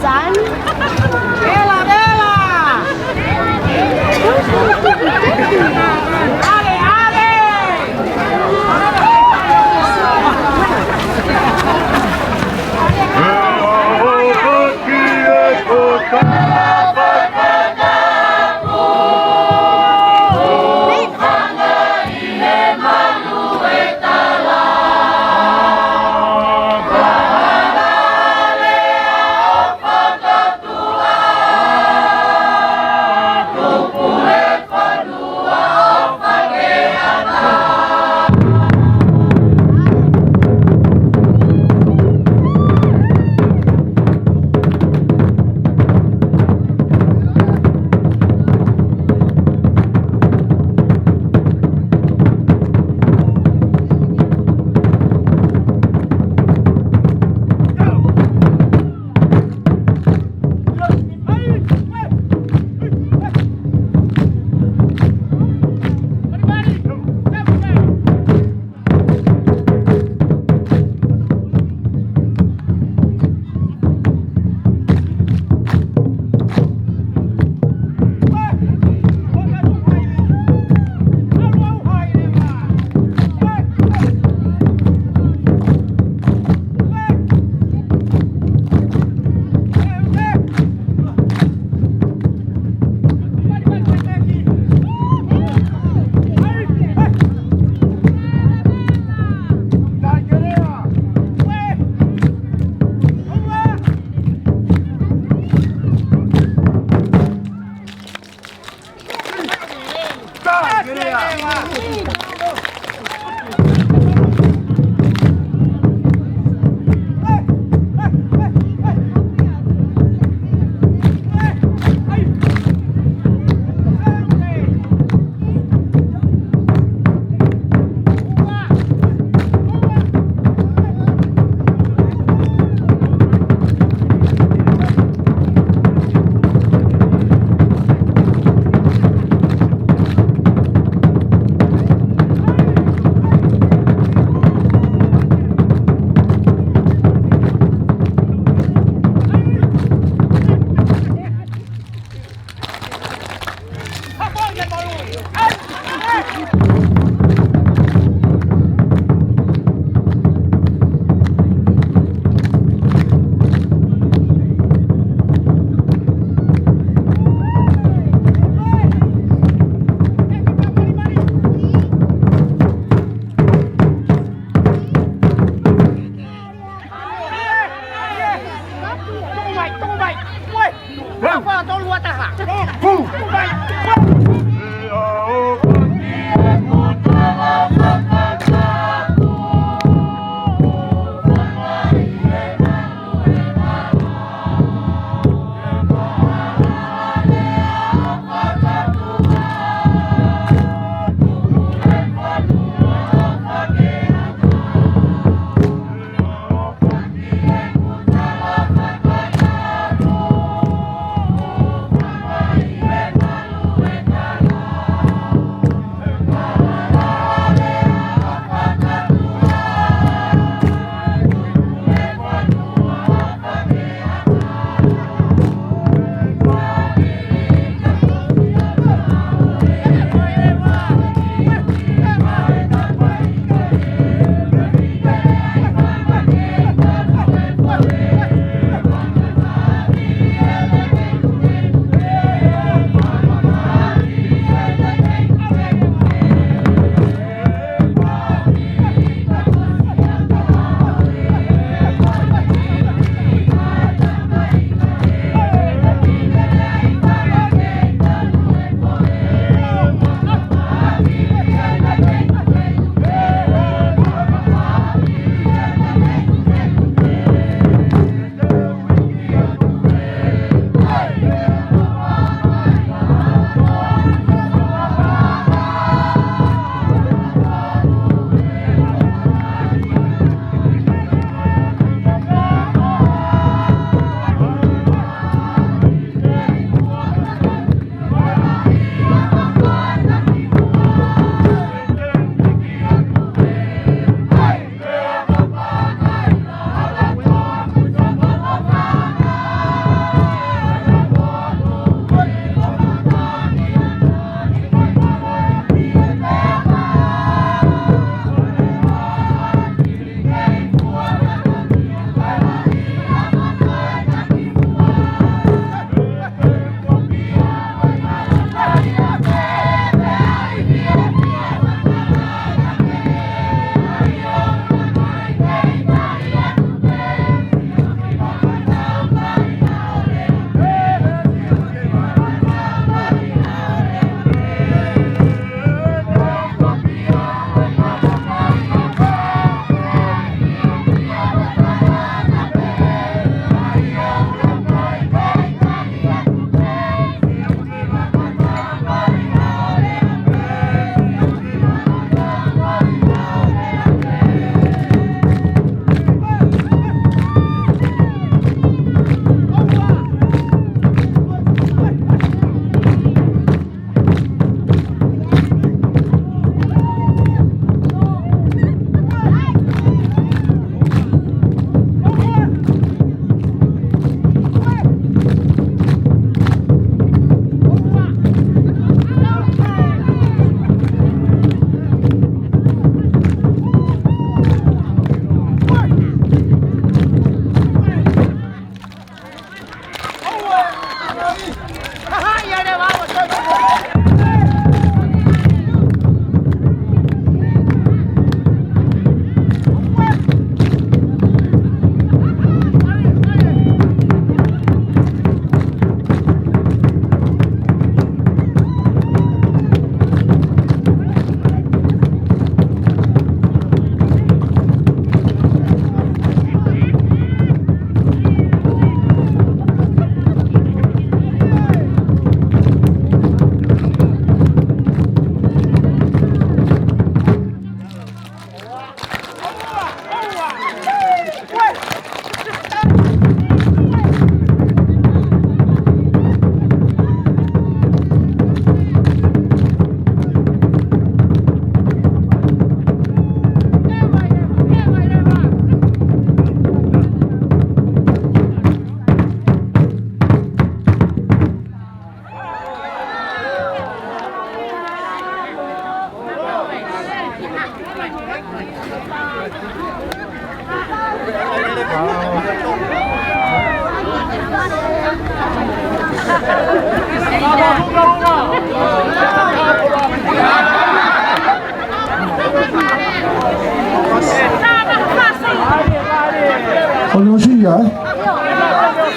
Vai, toko vai. Ue. Lau. Fā tolu ua taha. Ku. Toko vai. Ue.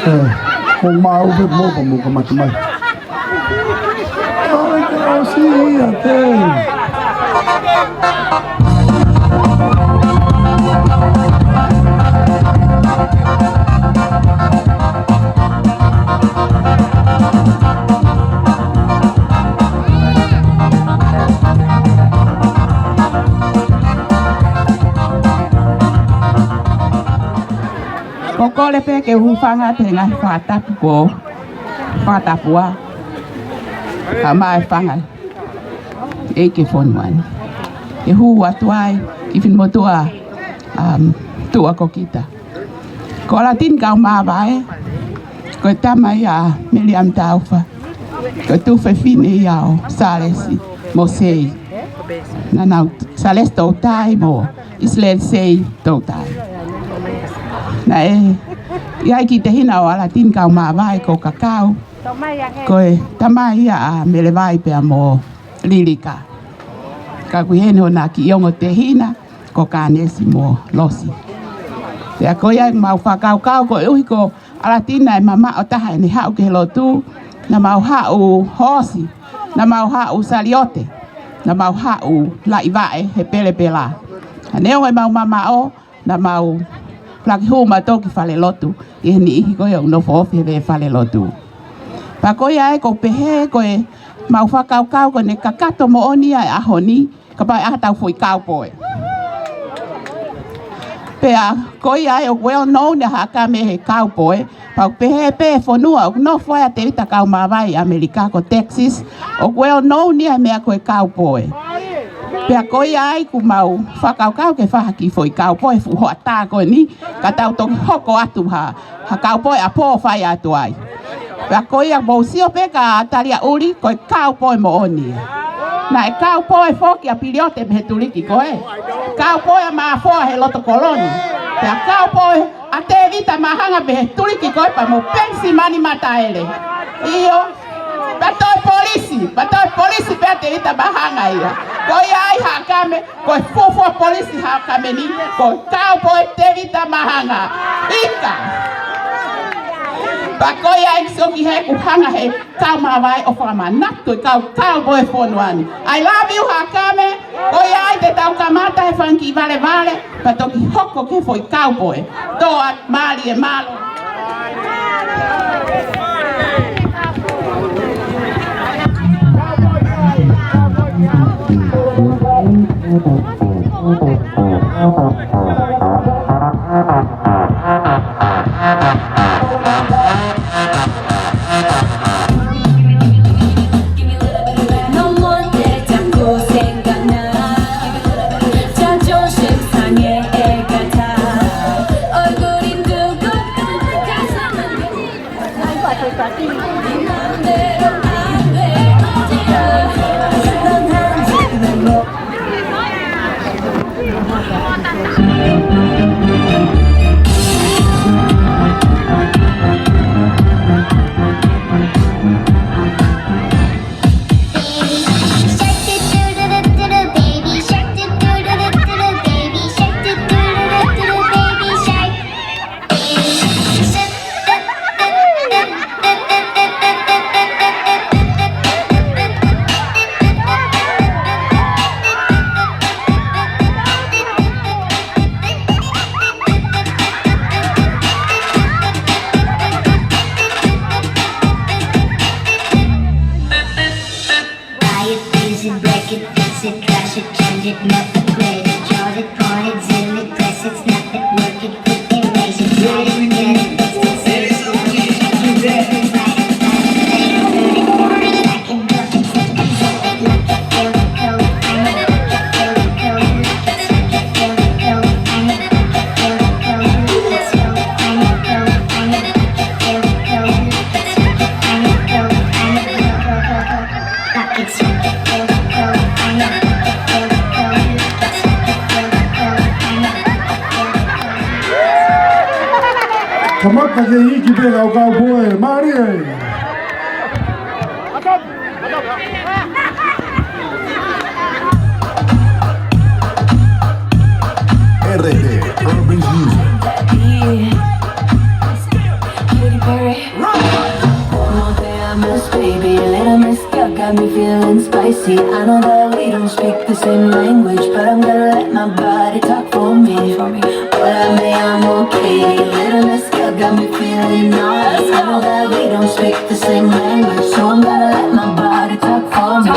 Ko mau pe mo pa mo ka mata mai. Ai, ke ʻosi ia te. Ko e kole pē ke u hūfanga atu he ngaahi fakatapu ko, fakatapu ʻa, ka mai fanga ʻEiki ʻo e fonua ni. Ke hū atu ai ki he finemotuʻa, um, tuʻa ko kita. Ko ʻAlatini Kaumavae, ko e tama ia ʻa Meliamu Taufa. Ko e tuofefine ia ʻo Salesi mo Sei. Naʻa nau, Salesi Toutai mo ʻIsileli Sei Toutai. Naʻe ʻi ai e kiʻi tehina ʻo ʻAlatini Kaumavae ko Kakau. Ko e tama ia ʻa Melevai pea mo Lilika. Ka ʻoku ʻi heni hona kiʻi ongo tehina ko Kanesi mo Losi. Pea ko ia ʻemau fakakaukau koeʻuhi ko ʻAlatini naʻe mamaʻo taha ʻene haʻu ki he lotu, naʻa mau haʻu hoosi, naʻa mau haʻu saliote, naʻa mau haʻu laʻivaʻe he pelepela. Ka neongo ʻemau mamaʻo, naʻa mau laki hū mautolu ki falelotu, ʻi he niʻihi ko ia ʻoku nofo ofi he falelotu. Pea ko ia ai ʻoku pehē ko ʻemau fakakaukau ko ʻene kakato moʻoni ʻa e ʻaho ni, kapau ʻe ʻi ai haʻatau foʻi kaupoe. Pea ko ia ai ʻoku well known ʻa Haʻakame he kaupoe, pea ʻoku pehē pē he fonua ʻoku nofo ai ʻa Tēvita Kaumavae ʻi ʻAmelika ko Texas, ʻoku well known ia he meʻa ko e kaupoe. Pea ko ia ai ʻoku mau fakakaukau ke fai ha kiʻi foʻi kaupoe fuʻu hoʻatā ko eni, ka tau toki hoko atu ha, ha kaupoe ʻapō ʻo fai atu ai. Pea ko ia mou sio pē kia Taliaʻuli, ko e kaupoe moʻoni ia. Naʻe kaupoe foki ʻa Piliote mei he tuliki ko ē. Kaupoe ʻa Mafoa he loto kolo ni. Pea kaupoe ʻa Tēvita Mahanga mei he tuliki ko ē pea mo Penisimani Mataele. ʻIo. Pea toe polisi, pea toe polisi pē ʻa Tēvita Mahanga ia. Ko ia ai Haʻakame, ko e fuofua polisi Haʻakame ni, ko e kaupoe Tēvita Mahanga. ʻIkai. Pea ko ia ai ʻoku sio ki he ʻoku hanga he Kaumavae ʻo fakamanatu e kau, kaupoe fonua ni. I love you Haʻakame. Ko ia ai te tau kamata he fanga kiʻi valevale, pea toki hoko ki he foʻi kaupoe. Toa, mālie, mālō. Buy it, use it, break it, fix it, trash it, change it, melt the gray, charge it, pawn it, zoom it, press it, snap it, work it, quick erase it, write it, get it, fix it, save it, change it, write it, find it, later, burn it, burn it, back it, drop it, set it, zip it, lock it, fill it, code, find it, lock it, fill it, code, lock it, set it, fill it, code, find it, lock it, fill it, code, let's go, find it, code, find it, lock it, fill it, code, lock it, set it, find it, code, find it, lock it, code, code, code. Kamata ke iiki pē kau kaupoe, mālie. R T Urban News. Baby, little miss girl got me feeling spicy. I know that we don't speak the same language, but I'm gonna let my body talk for me. Hola, me llamo Katie. Little miss girl got me feeling naughty. I know that we don't speak the same language, so I'm gonna let my body talk for me.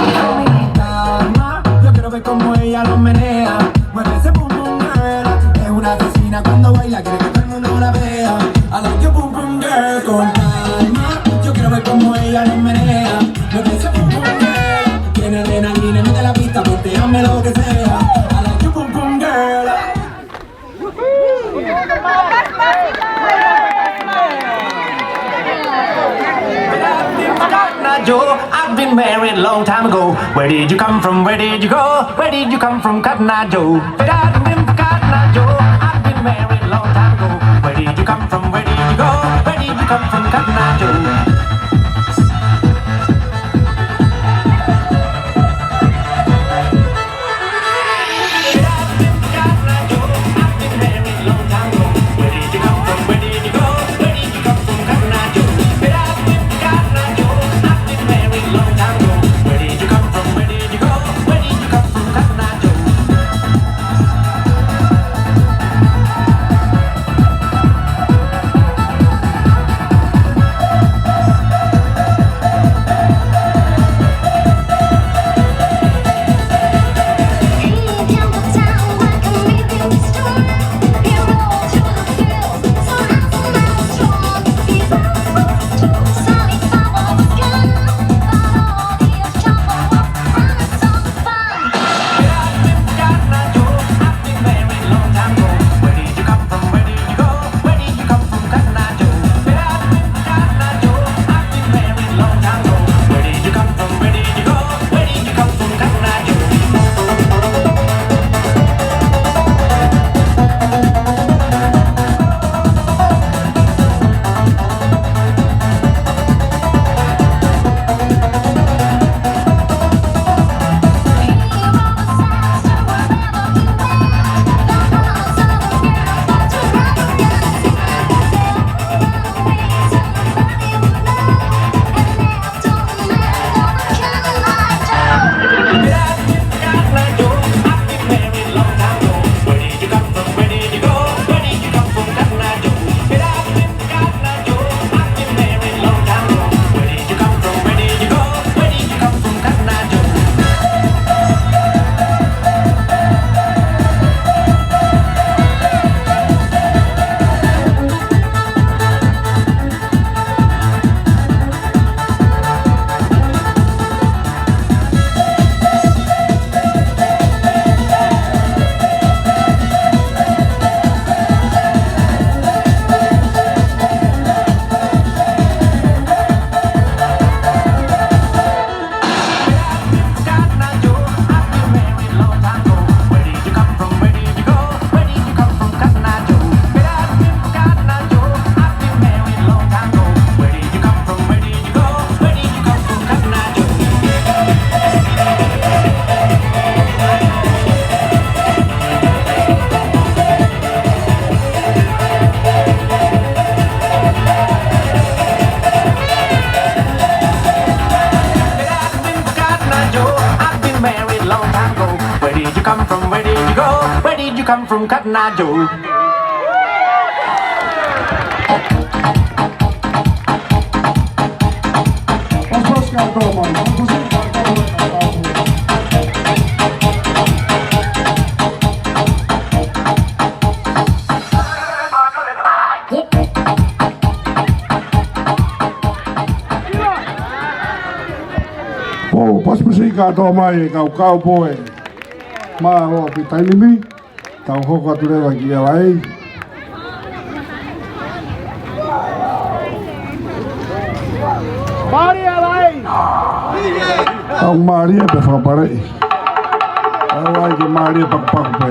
Calma, yo quiero ver cómo ella lo menea. Mueve ese pum pum, girl. Es una asesina cuando baila, quiere que todo el mundo la vea. I like your pum pum, girl. Con calma, yo quiero ver cómo ella lo menea. Mueve ese pum pum, girl. Tiene adrenalina, mete la pista, ponte, hazme lo que sea. I like your pum pum, girl. Joe, I've been married long time ago. Where did you come from? Where did you go? Where did you come from, Cotton Eye Joe? I've been married long time ago. Where did you come from? Where did you go? Where did you come from, Cotton Eye Joe? I've been married long time ago. Where did you come from? Where did you go? Where did you come from, Cotton Eye Joe? ʻO pasipasi kātoa mai e kau kaupō ē. Mālō ʻaupito taimi ni, tau hoko atu leva ki L A. Mālie L A! Tau mālie pē fakapaleʻi. Tau ai ke mālie pakupaku pē.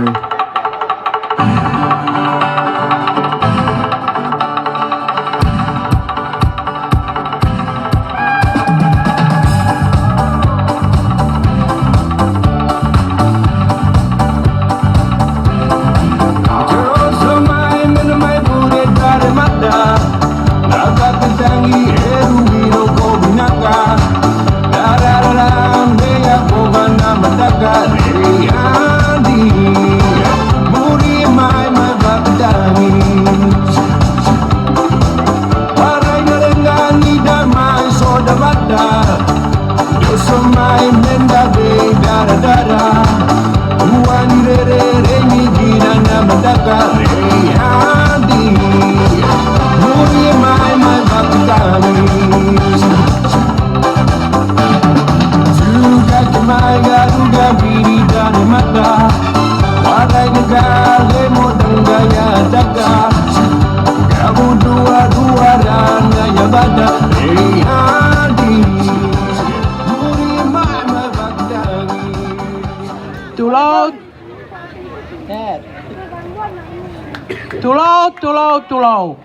Tulou, tulou.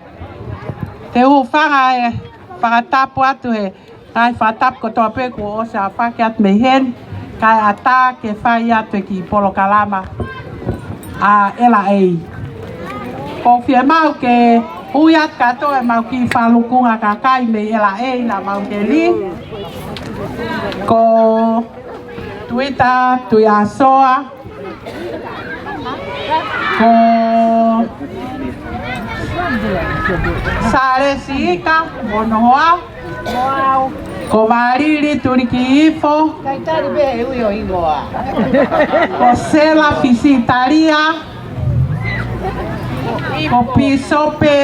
Te u hūfanga he fakatapu atu he ngaahi fakatapu kotoa pē kuo ʻosi ʻafaki atu mei heni, kae ʻatā ke fai atu e kiʻi polokalama ʻa L A. ʻOku fiemaʻu ke ui atu kātoa ʻemau kiʻi falukunga kakai mei L A naʻa mau keli. Ko Tuita Tuiasoa, ko Sālesi Ika Monohoa, ko Mālili Tuliki Ifo, ko Sela Fisitalia, ko Pīsope,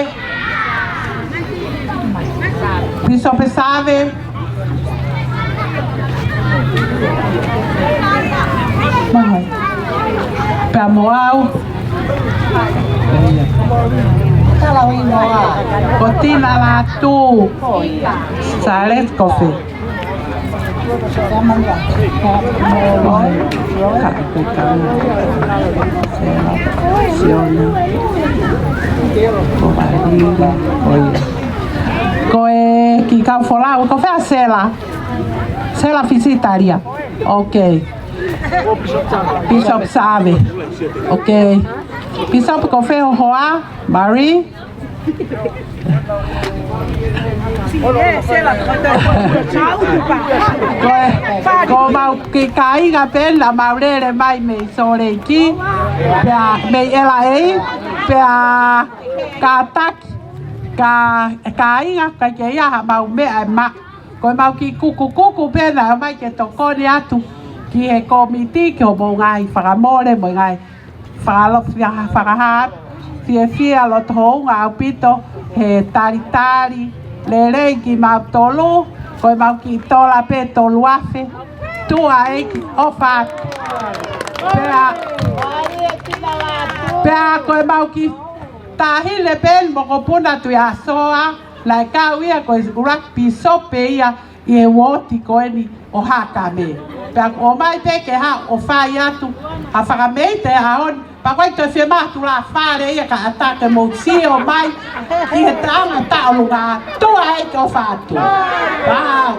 Pīsope Save, pea mo au. Ko Tina Lātū. Sālesi Kofe. Ko e kiʻi kau folau, ko fē ʻa Sela? Sela Fisitalia. Ok. Pīsope Save. Ok. Pīsope, ko fē ho hoa? Marie? Ko e, ko ʻemau kiʻi kāinga pē naʻa mau lele mai mei Sōleki, pea mei L A, pea kātaki, ka, kāinga, ʻikai ke ʻi ai haʻamau meʻa ʻe maʻu. Ko ʻemau kiʻi kukukuku pē naʻe ʻomai ke tokoni atu ki he kōmiti, ki hoʻomou ngaahi fakamole mo e ngaahi fakalo-, fia-, fakahā atu, fiefia loto houngaʻia ʻaupito he talitali lelei kimautolu, ko ʻemau kiʻi tola pē tolu afe, tuʻa ʻEiki, ʻofa atu. Pea, pea ko ʻemau kiʻi taʻahine pē ʻa Mokopuna Tuiasoa, naʻe kau ia ko e ʻuluaki pīsope ia ʻi he uooti ko eni ʻo Hakame. Pea ʻoku ʻomai pē ke haʻu ʻo fai atu ha fakameʻite he ʻaho ni, pea ʻoku ʻikai toe fiemaʻu ha tulāfale ia, kae ʻatā ke mou sio mai ki he taʻanga taʻolunga, tuʻa ʻEiki, ʻofa atu. Pau.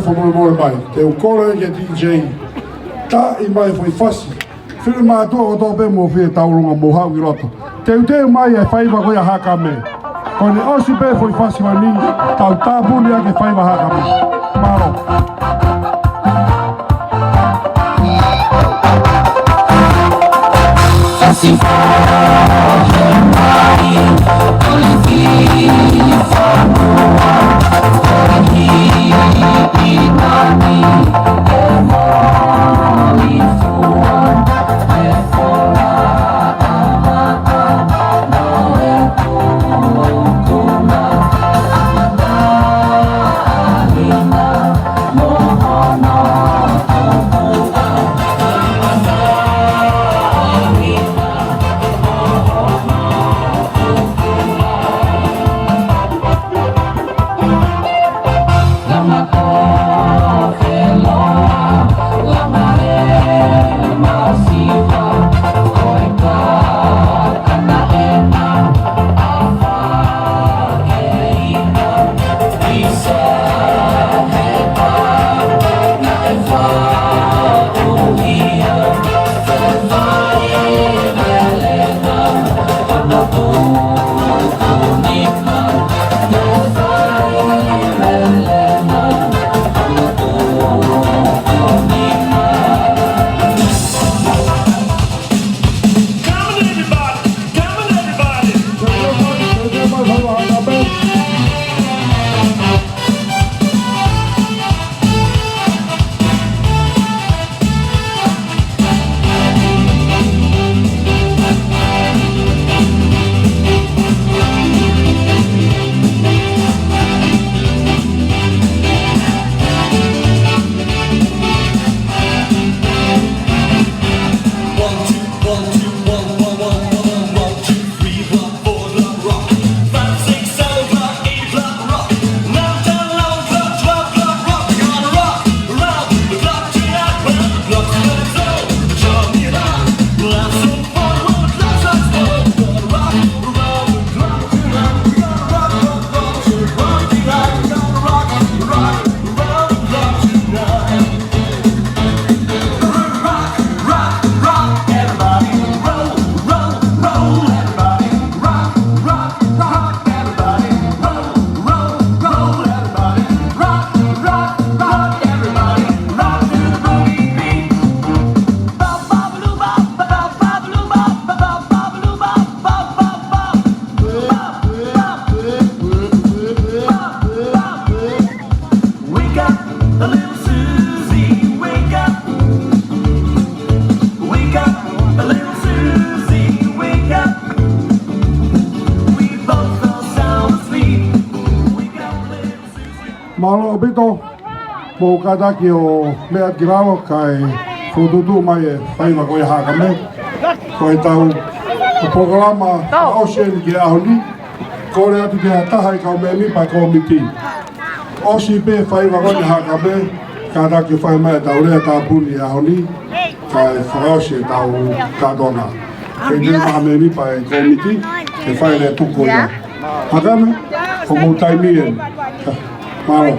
Fakamolemole mai, te u kole ki he D J. Taaʻi mai e foʻi fasi. Fili mātuʻa kotoa pē mou fie taulunga mou haʻu ki loto. Teuteu mai e faiva ko ia Hakame. Ko ʻene ʻosi pē foʻi fasi ko eni, tau tāpuni ʻaki e faiva Hakame. Mālō. Wake up, a little Susie, wake up. Wake up, a little Susie, wake up. We both fell sound asleep. Wake up, little Susie. Mālō ʻaupito, mou kātaki ʻo meʻa ki lalo kae fokotuʻutuʻu mai e faiva ko ia Hakame. Ko ʻetau polokalama fakaʻosi eni ki he ʻaho ni. Kole atu ki ha taha ʻi he kau mēmipa ʻo e kōmiti. ʻOsi pē faiva ko ia Hakame, kātaki fai mai ʻetau lea tāpuni ʻaho ni, kae fakaʻosi ʻetau kātoanga. Ke ne maha mēmipa ʻo e kōmiti, ke fai e lea tuku ko ia. Hakame, ko hoʻomou taimi eni. Mālō.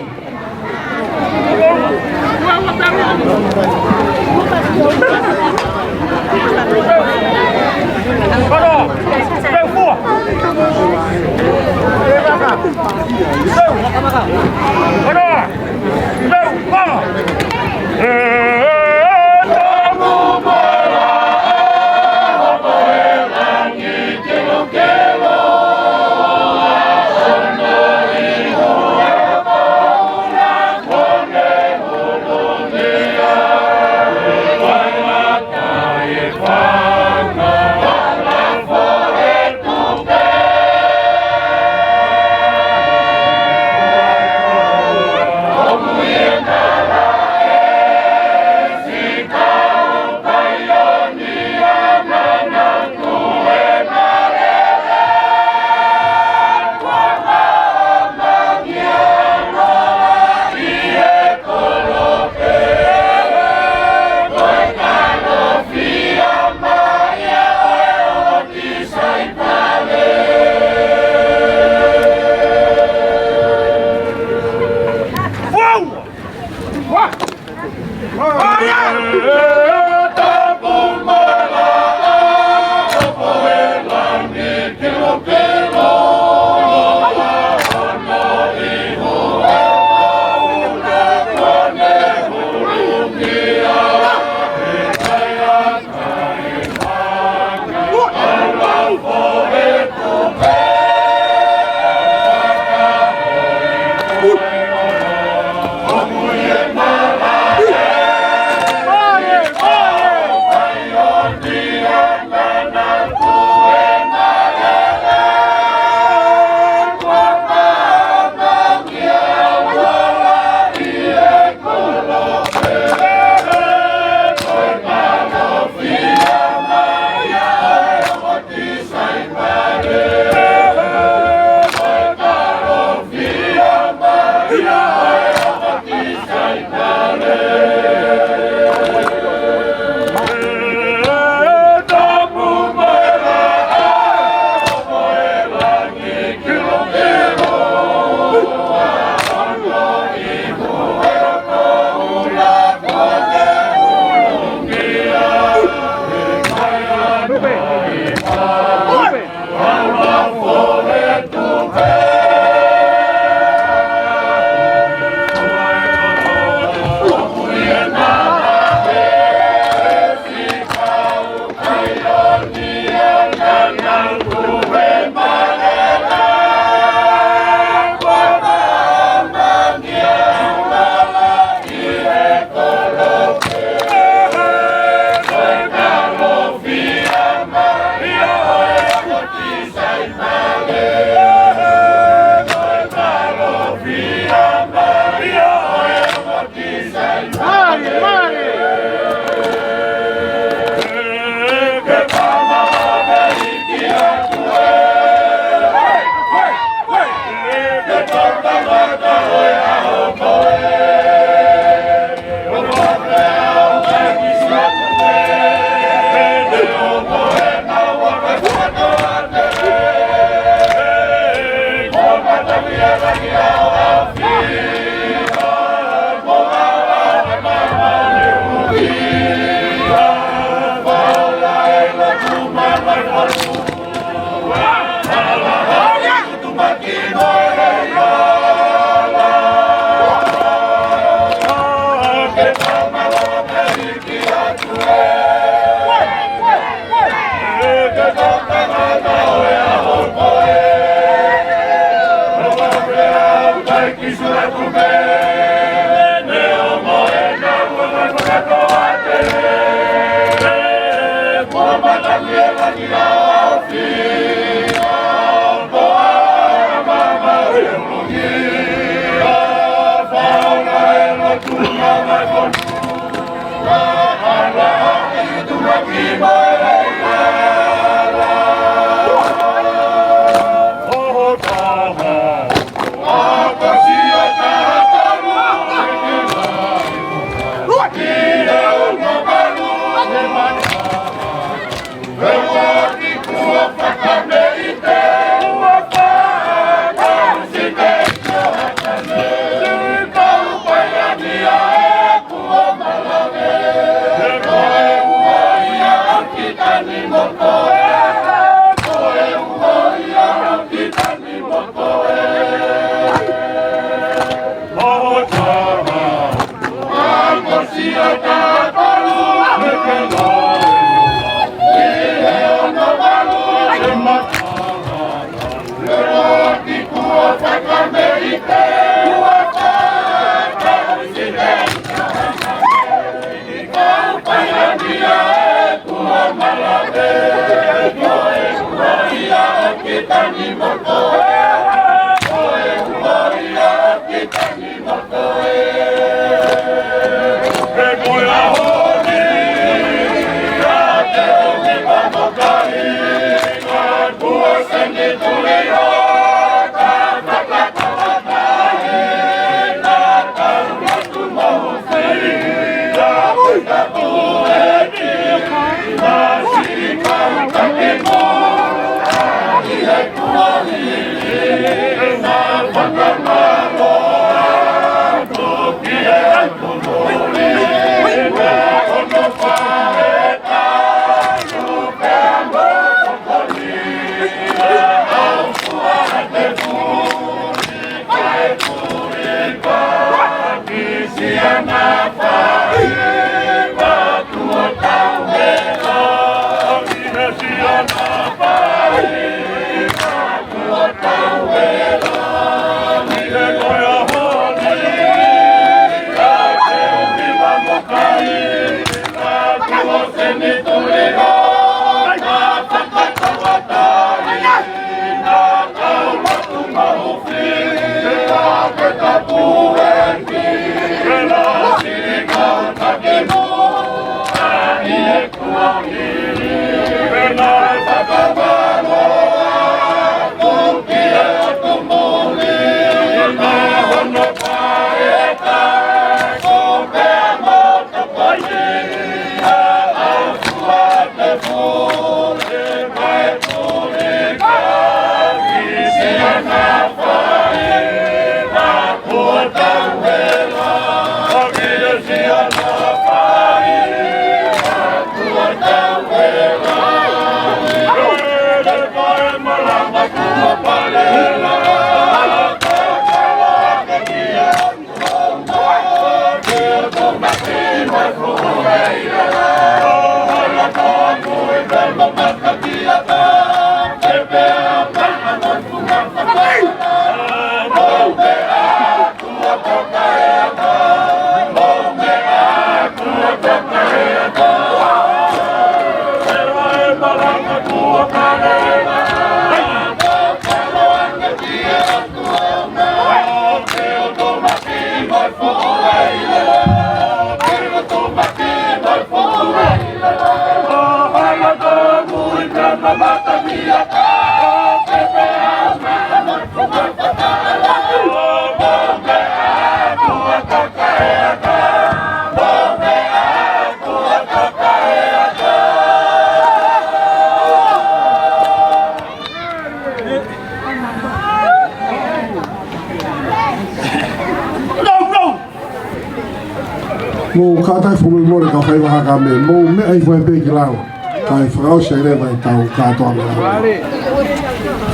Mou kātaki fakamolemole ka fai vaha ka me mou meʻa hifo pē ki lalo. Kae fakaʻosi leva ʻetau kātoanga.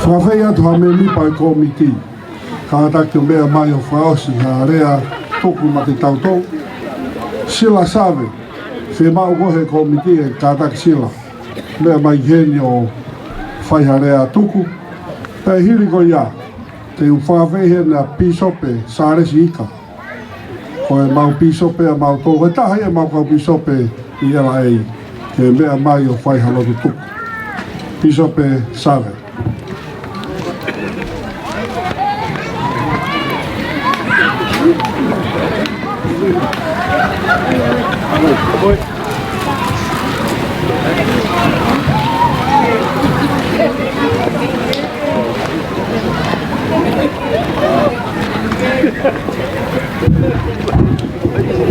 Fakaafeʻi atu ha mēmipa ʻo e kōmiti kātaki ʻo meʻa mai ʻo fakaʻosi ha lea tuku maʻa kitautolu. Sila Save, fiemaʻu ko ē he kōmiti ʻe kātaki Sila meʻa mai heni ʻo fai ha lea tuku. Pea hili ko ia, te u fakaafeʻi heni ʻa Pīsope Sālesi Ika, ko ʻemau pīsope ʻamautolu, ko e taha ia ʻemau kau pīsope ʻi L A, ke meʻa mai ʻo fai ha lotu tuku. Pīsope Save.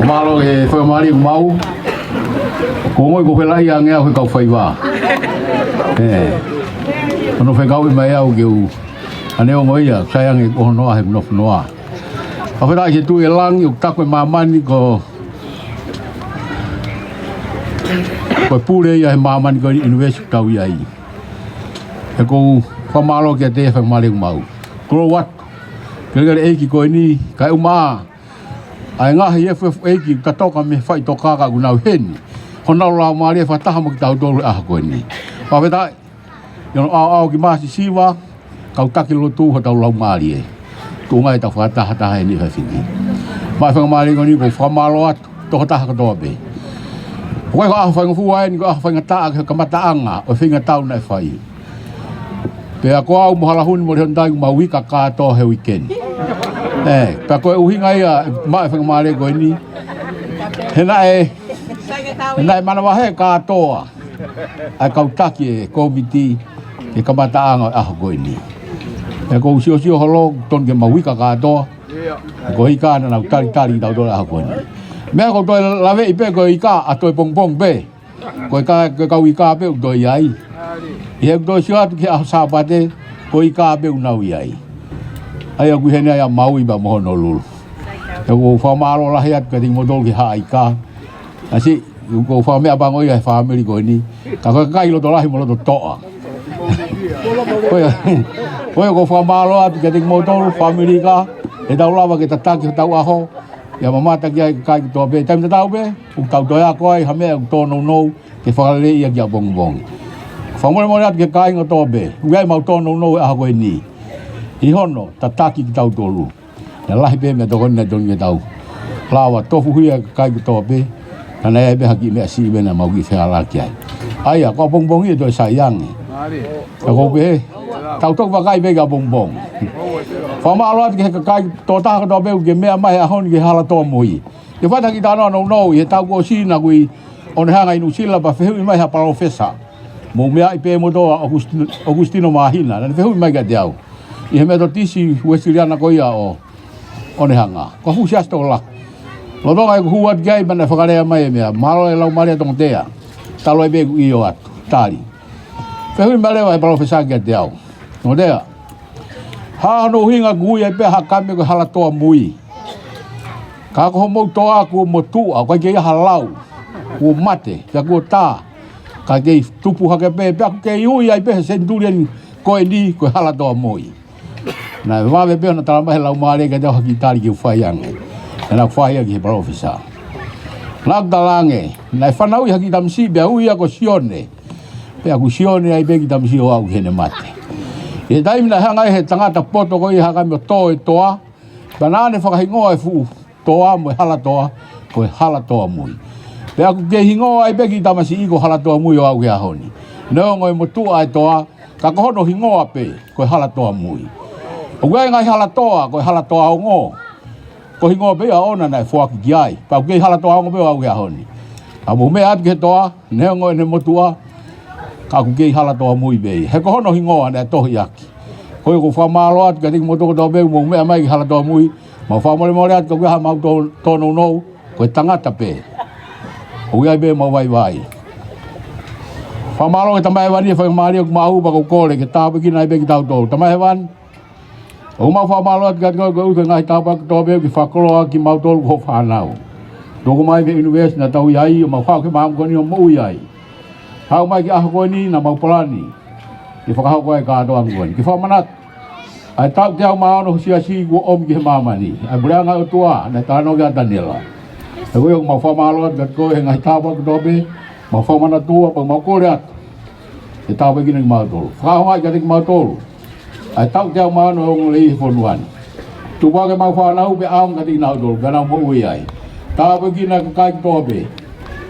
Mālō e fakamālō ʻoku mau. Ko ngoi ko felaʻi ange au he kau faiva. ʻE. Ono fekau i mai au ke u. Ane ongo ia, sai ange ko hono ʻahe nofonoa. Ka felaʻi ke tu e langi ʻo taku e māmani ko. Ko e pule ia he māmani ko e university tau ia ai. ʻE ʻoku ou fakamālō kiate ia he fakamālō ʻoku mau. Kolo atu. Kelekele ʻeiki ko eni, kae ʻuma ʻa e ngaahi efuefu ʻeiki, ka toka mei he faʻitoka ka ʻoku nau heni. Honau laumālie fakataha mo kitautolu he ʻaho ko eni. Fakafetaʻi, ʻi hono ʻaoʻao ki Māsisiva, kau taki lotu hotau laumālie. Tuʻunga ʻetau fakatahataha heni he fefini. Maʻa e fakamālō ko eni ʻoku ou fakamālō atu, tokotaha kotoa pē. Ko e ʻaho faingofua eni, ko e ʻaho faingataʻa ki he kamataʻanga ʻo e feingatau naʻe fai. Pea ko au mo Halahuni mo Lihonidai ʻoku mau ika kātoa he uike ni. ʻE, pea ko e ʻuhinga ia, maʻa e fakamālō ko eni. He naʻe, he naʻe manavahē kātoa ʻa e kau taki e kōmiti ki he kamataʻanga ʻo e ʻaho ko eni. ʻE ʻoku ou siosio holo, tonu ke mau ika kātoa. Ko e ika naʻa nau talitali kitautolu he ʻaho ko eni. Meʻa ʻoku ou toe laveʻi pē ko e ika ʻa e toe pongipongi pē. Ko e ka-, ko e kau ika pē ʻoku toe ʻi ai. ʻI heʻeku toe sio atu ki he ʻaho Sāpate, ko e ika pē ʻoku nau ʻi ai. ʻA ia ʻoku ʻi heni ai ʻa Maui pea mo Honolulu. ʻE ʻoku ou fakamālō lahi atu kiate kimoutolu ki he haʻa ika. ʻAsi, ʻoku ou fakameʻapango ia he fāmili ko eni. Ka ko e kakai loto lahi mo loto toʻa. Ko ia, ko ia ʻoku ou fakamālō atu kiate kimoutolu, fāmili ika, ʻetau lava ke tataki hotau ʻaho. ʻIa mamata ki ai e kakai kotoa pē, taimi tatau pē, ʻoku tau toe ako ai ha meʻa ʻoku tōnounou ke fakaleleiʻi ʻaki ʻapongipongi. Fakamolemole atu ki he kāinga kotoa pē, ʻoku ʻi ai ʻemau tōnounou he ʻaho ko eni. ʻI hono tataki kitautolu. ʻE lahi pē meʻatokoni naʻe tonu ke tau lava tofuhia e kakai kotoa pē, ka naʻe ʻi ai pē ha kiʻi meʻa siʻi pē naʻa mau kiʻi fehālaaki ai. ʻA ia, ko ʻapongipongi ʻe toe sai ange. Ka ʻoku ou pehē, tau toki vakai pē ki ʻapongipongi. Fakamālō atu ki he kakai tokotaha kotoa pē ʻoku ke meʻa mai he ʻaho ni ki he Hala Toa Mui. ʻI he faʻahinga kiʻi talanoa nounou, ʻi he taʻu kuo ʻosi naʻa ku ʻi ʻOnehanga ʻi Nuʻusila pea fehuʻi mai ha palōfesa. Mou meaʻi pē moutolu ʻa ʻOkusitino, ʻOkusitino Māhina. Naʻa ne fehuʻi mai kiate au ʻi he Metotisi Uēsiliana ko ia ʻo ʻOnehanga. Ko e fuʻu siasi tokolahi. Lolotonga ʻeku hū atu ki ai pea naʻe fakalea mai e meʻa. Mālō e Laumālie ʻa Tongotea. Talu ai pē ʻeku ʻio atu. Tali. Fehuʻi mai leva e palōfesa kiate au. Tongotea. Hā hono ʻuhinga ʻoku ui ai pē ha kame ko e Hala Toa Mui. Ka ko homou toa kuo motuʻa, ʻoku ʻikai ke ʻi ai ha lau, kuo mate, pea kuo tā, ka kei tupu hake pē, pea ʻoku kei ui ai pē he senituli ni ko eni ko e Hala Toa Mui. Naʻe vave pē hono tala mai he Laumālie kiate au ha kiʻi tali ke u fai ange. Naʻa ku fai ia ki he palōfesa. Naʻa ku talaange, naʻe fanauʻi ha kiʻi tamasiʻi pea ui ia ko Sione. Pea ʻoku Sione ai pē kiʻi tamasiʻi ʻo aʻu ki heʻene mate. ʻI he taimi naʻe hanga ai he tangata poto ko ia ha kame ʻo tō e toa, pea naʻa ne fakahingoa e fuʻu toa mo e hala toa ko e Hala Toa Mui. Pea ʻoku kei hingoa ai pē kiʻi tamasiʻi ko Hala Toa Mui ʻo aʻu ki he ʻaho ni. Neongo e motuʻa e toa, ka ko hono hingoa pē ko e Hala Toa Mui. ʻOku ʻi ai e ngaahi hala toa, ko e Hala Toa Ongo. Ko e hingoa pē ia ʻoʻona naʻe foaki ki ai. Pea ʻoku kei Hala Toa Ongo pē ʻo aʻu ki he ʻaho ni. Ka mou meʻa atu ki he toa, neongo ʻene motuʻa, ka ʻoku kei Hala Toa Mui pē ia. He ko hono hingoa naʻe tohi ʻaki. Ko ia ʻoku ou fakamālō atu kiate kimoutolu kotoa pē ʻoku mou meʻa mai ki Hala Toa Mui, mau fakamolemole atu ka ʻoku ʻi ai haʻamau tō-, tōnounou, ko e tangata pē. ʻOku ʻi ai pē ʻemau vaivai. Fakamālō ki he Tamai Hēvani he faingamālie ʻoku mau maʻu pea ʻoku ou kole ke tāpuekina ai pē kitautolu. Tamai Hēvani, ʻoku mau fakamālō atu kiate koe koeʻuhi ko e ngaahi tāpuaki kotoa pē ʻoku ke fakakoloa kimautolu ko hoʻo fānau. Tuku mai mei he ʻunivēsi naʻa tau ʻi ai, ʻo mau haʻu ki he māmani ko eni ʻo moʻui ai. Haʻu mai ki he ʻaho ko eni naʻa mau palani ke fakahoko ai e kātoanga ko eni. Ke fakamanatu ʻa e taʻu teau mā ono ʻo e Siasi kuo ʻomi ki he māmani. ʻA e puleʻanga ʻo e ʻOtua naʻe talanoa ki ai ʻa Taniela. He ko ia ʻoku mau fakamālō atu kiate koe he ngaahi tāpuaki kotoa pē, mau fakamanatua, pea mau kole atu ke tāpuekina kimautolu. Fakaʻaongaʻi kiate kimautolu ʻa e taʻu teau mā ono ʻo e ongoongolelei ʻi he fonua ni. Tupu hake ʻemau fānau pea ʻaonga kiate kinautolu, pea nau moʻui ai. Tāpuekina e kakai kotoa pē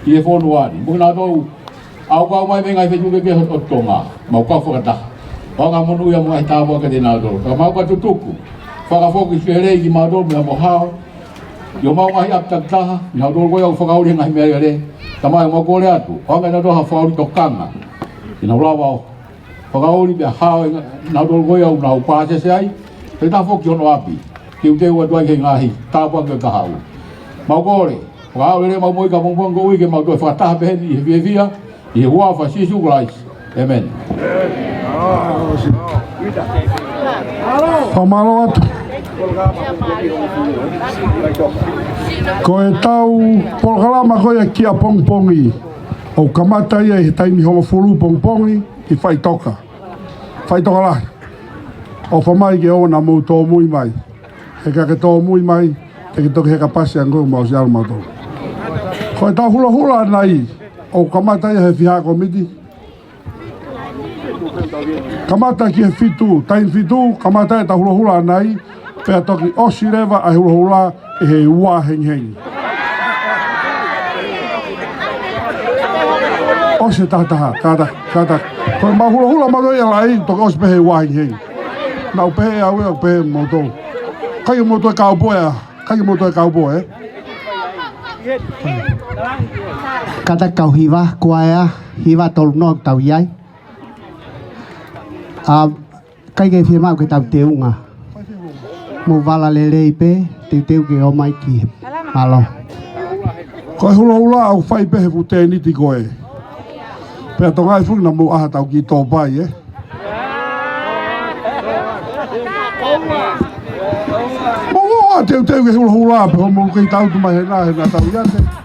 ʻi he fonua ni. Mo kinautolu ʻoku kau mai mei he ngaahi feituʻu kehekehe ʻo Tonga, mau kau fakataha. ʻOange ha monūʻia mo e ngaahi tāpuaki kiate kinautolu. Ka mau ka tutuku, fakafoki lelei kimautolu pea mo Hao ʻi homau ngaahi ʻapi takitaha, kinautolu ko ia ʻoku fakaʻuli he ngaahi meʻalele. Tamai, mau kole atu, ʻoange ʻe kinautolu ha fakaʻuli tokanga ke nau lava ʻo fakaʻuli pea Hao ʻe kinautolu ko ia ʻoku nau pāsese ai, pea tafoki ki hono ʻapi, teuteu atu ai ki he ngaahi tāpuaki ʻo e kahaʻu. Mau kole, fakaʻau lelei ʻemau moʻui ki he pongipongi ko eni, ke mau toe fakataha pehē ni ʻi he fiefia, ʻi he huafa ʻo Sīsū Kalaisi. ʻĒmeni. Fakamālō atu. Ko ʻetau polokalama ko ia kia pongipongi, ʻoku kamata ia ʻi he taimi hongofulu pongipongi ʻi Faʻitoka. Faʻitoka lahi. ʻOfa mai ke ʻoua naʻa mou tōmui mai. He ka ke tōmui mai, te ke toki heka pasi ange koe mo ʻosi ʻalu mautolu. Ko ʻetau hulahula ʻanai, ʻoku kamata ia he fiha komiti. Kamata ki he fitu, taimi fitu, kamata ʻetau hulahula ʻanai, pea toki ʻosi leva ʻa e hulahula ʻi he ua hengihengi. ʻOsi e taha taha, kātaki, kātaki. Ko ʻemau hulahula mautolu ia lahi, toki ʻosi pē he ua hengihengi. Naʻa ku pehē au ia, pehē moutolu. ʻIkai ke mou toe kaupoʻi ā, ʻikai ke mou toe kaupoʻi, ē? Kātaki kau hiva, ko ia, hiva tolu noa ʻoku tau ʻi ai. ʻA, ʻikai ke fiemaʻu ke tau teunga. Mou vala lelei pē, teuteu ke ō mai ki he mālō. Ko e hulahula ʻoku fai pē he fuʻu tēniti ko ē. Pea toki ʻai foki naʻa mou ʻā ha tau kiʻi tōpai, ē? Mou ō ā teuteu ki he hulahula pea mou kei tau tu mai hena, hena tau ia te.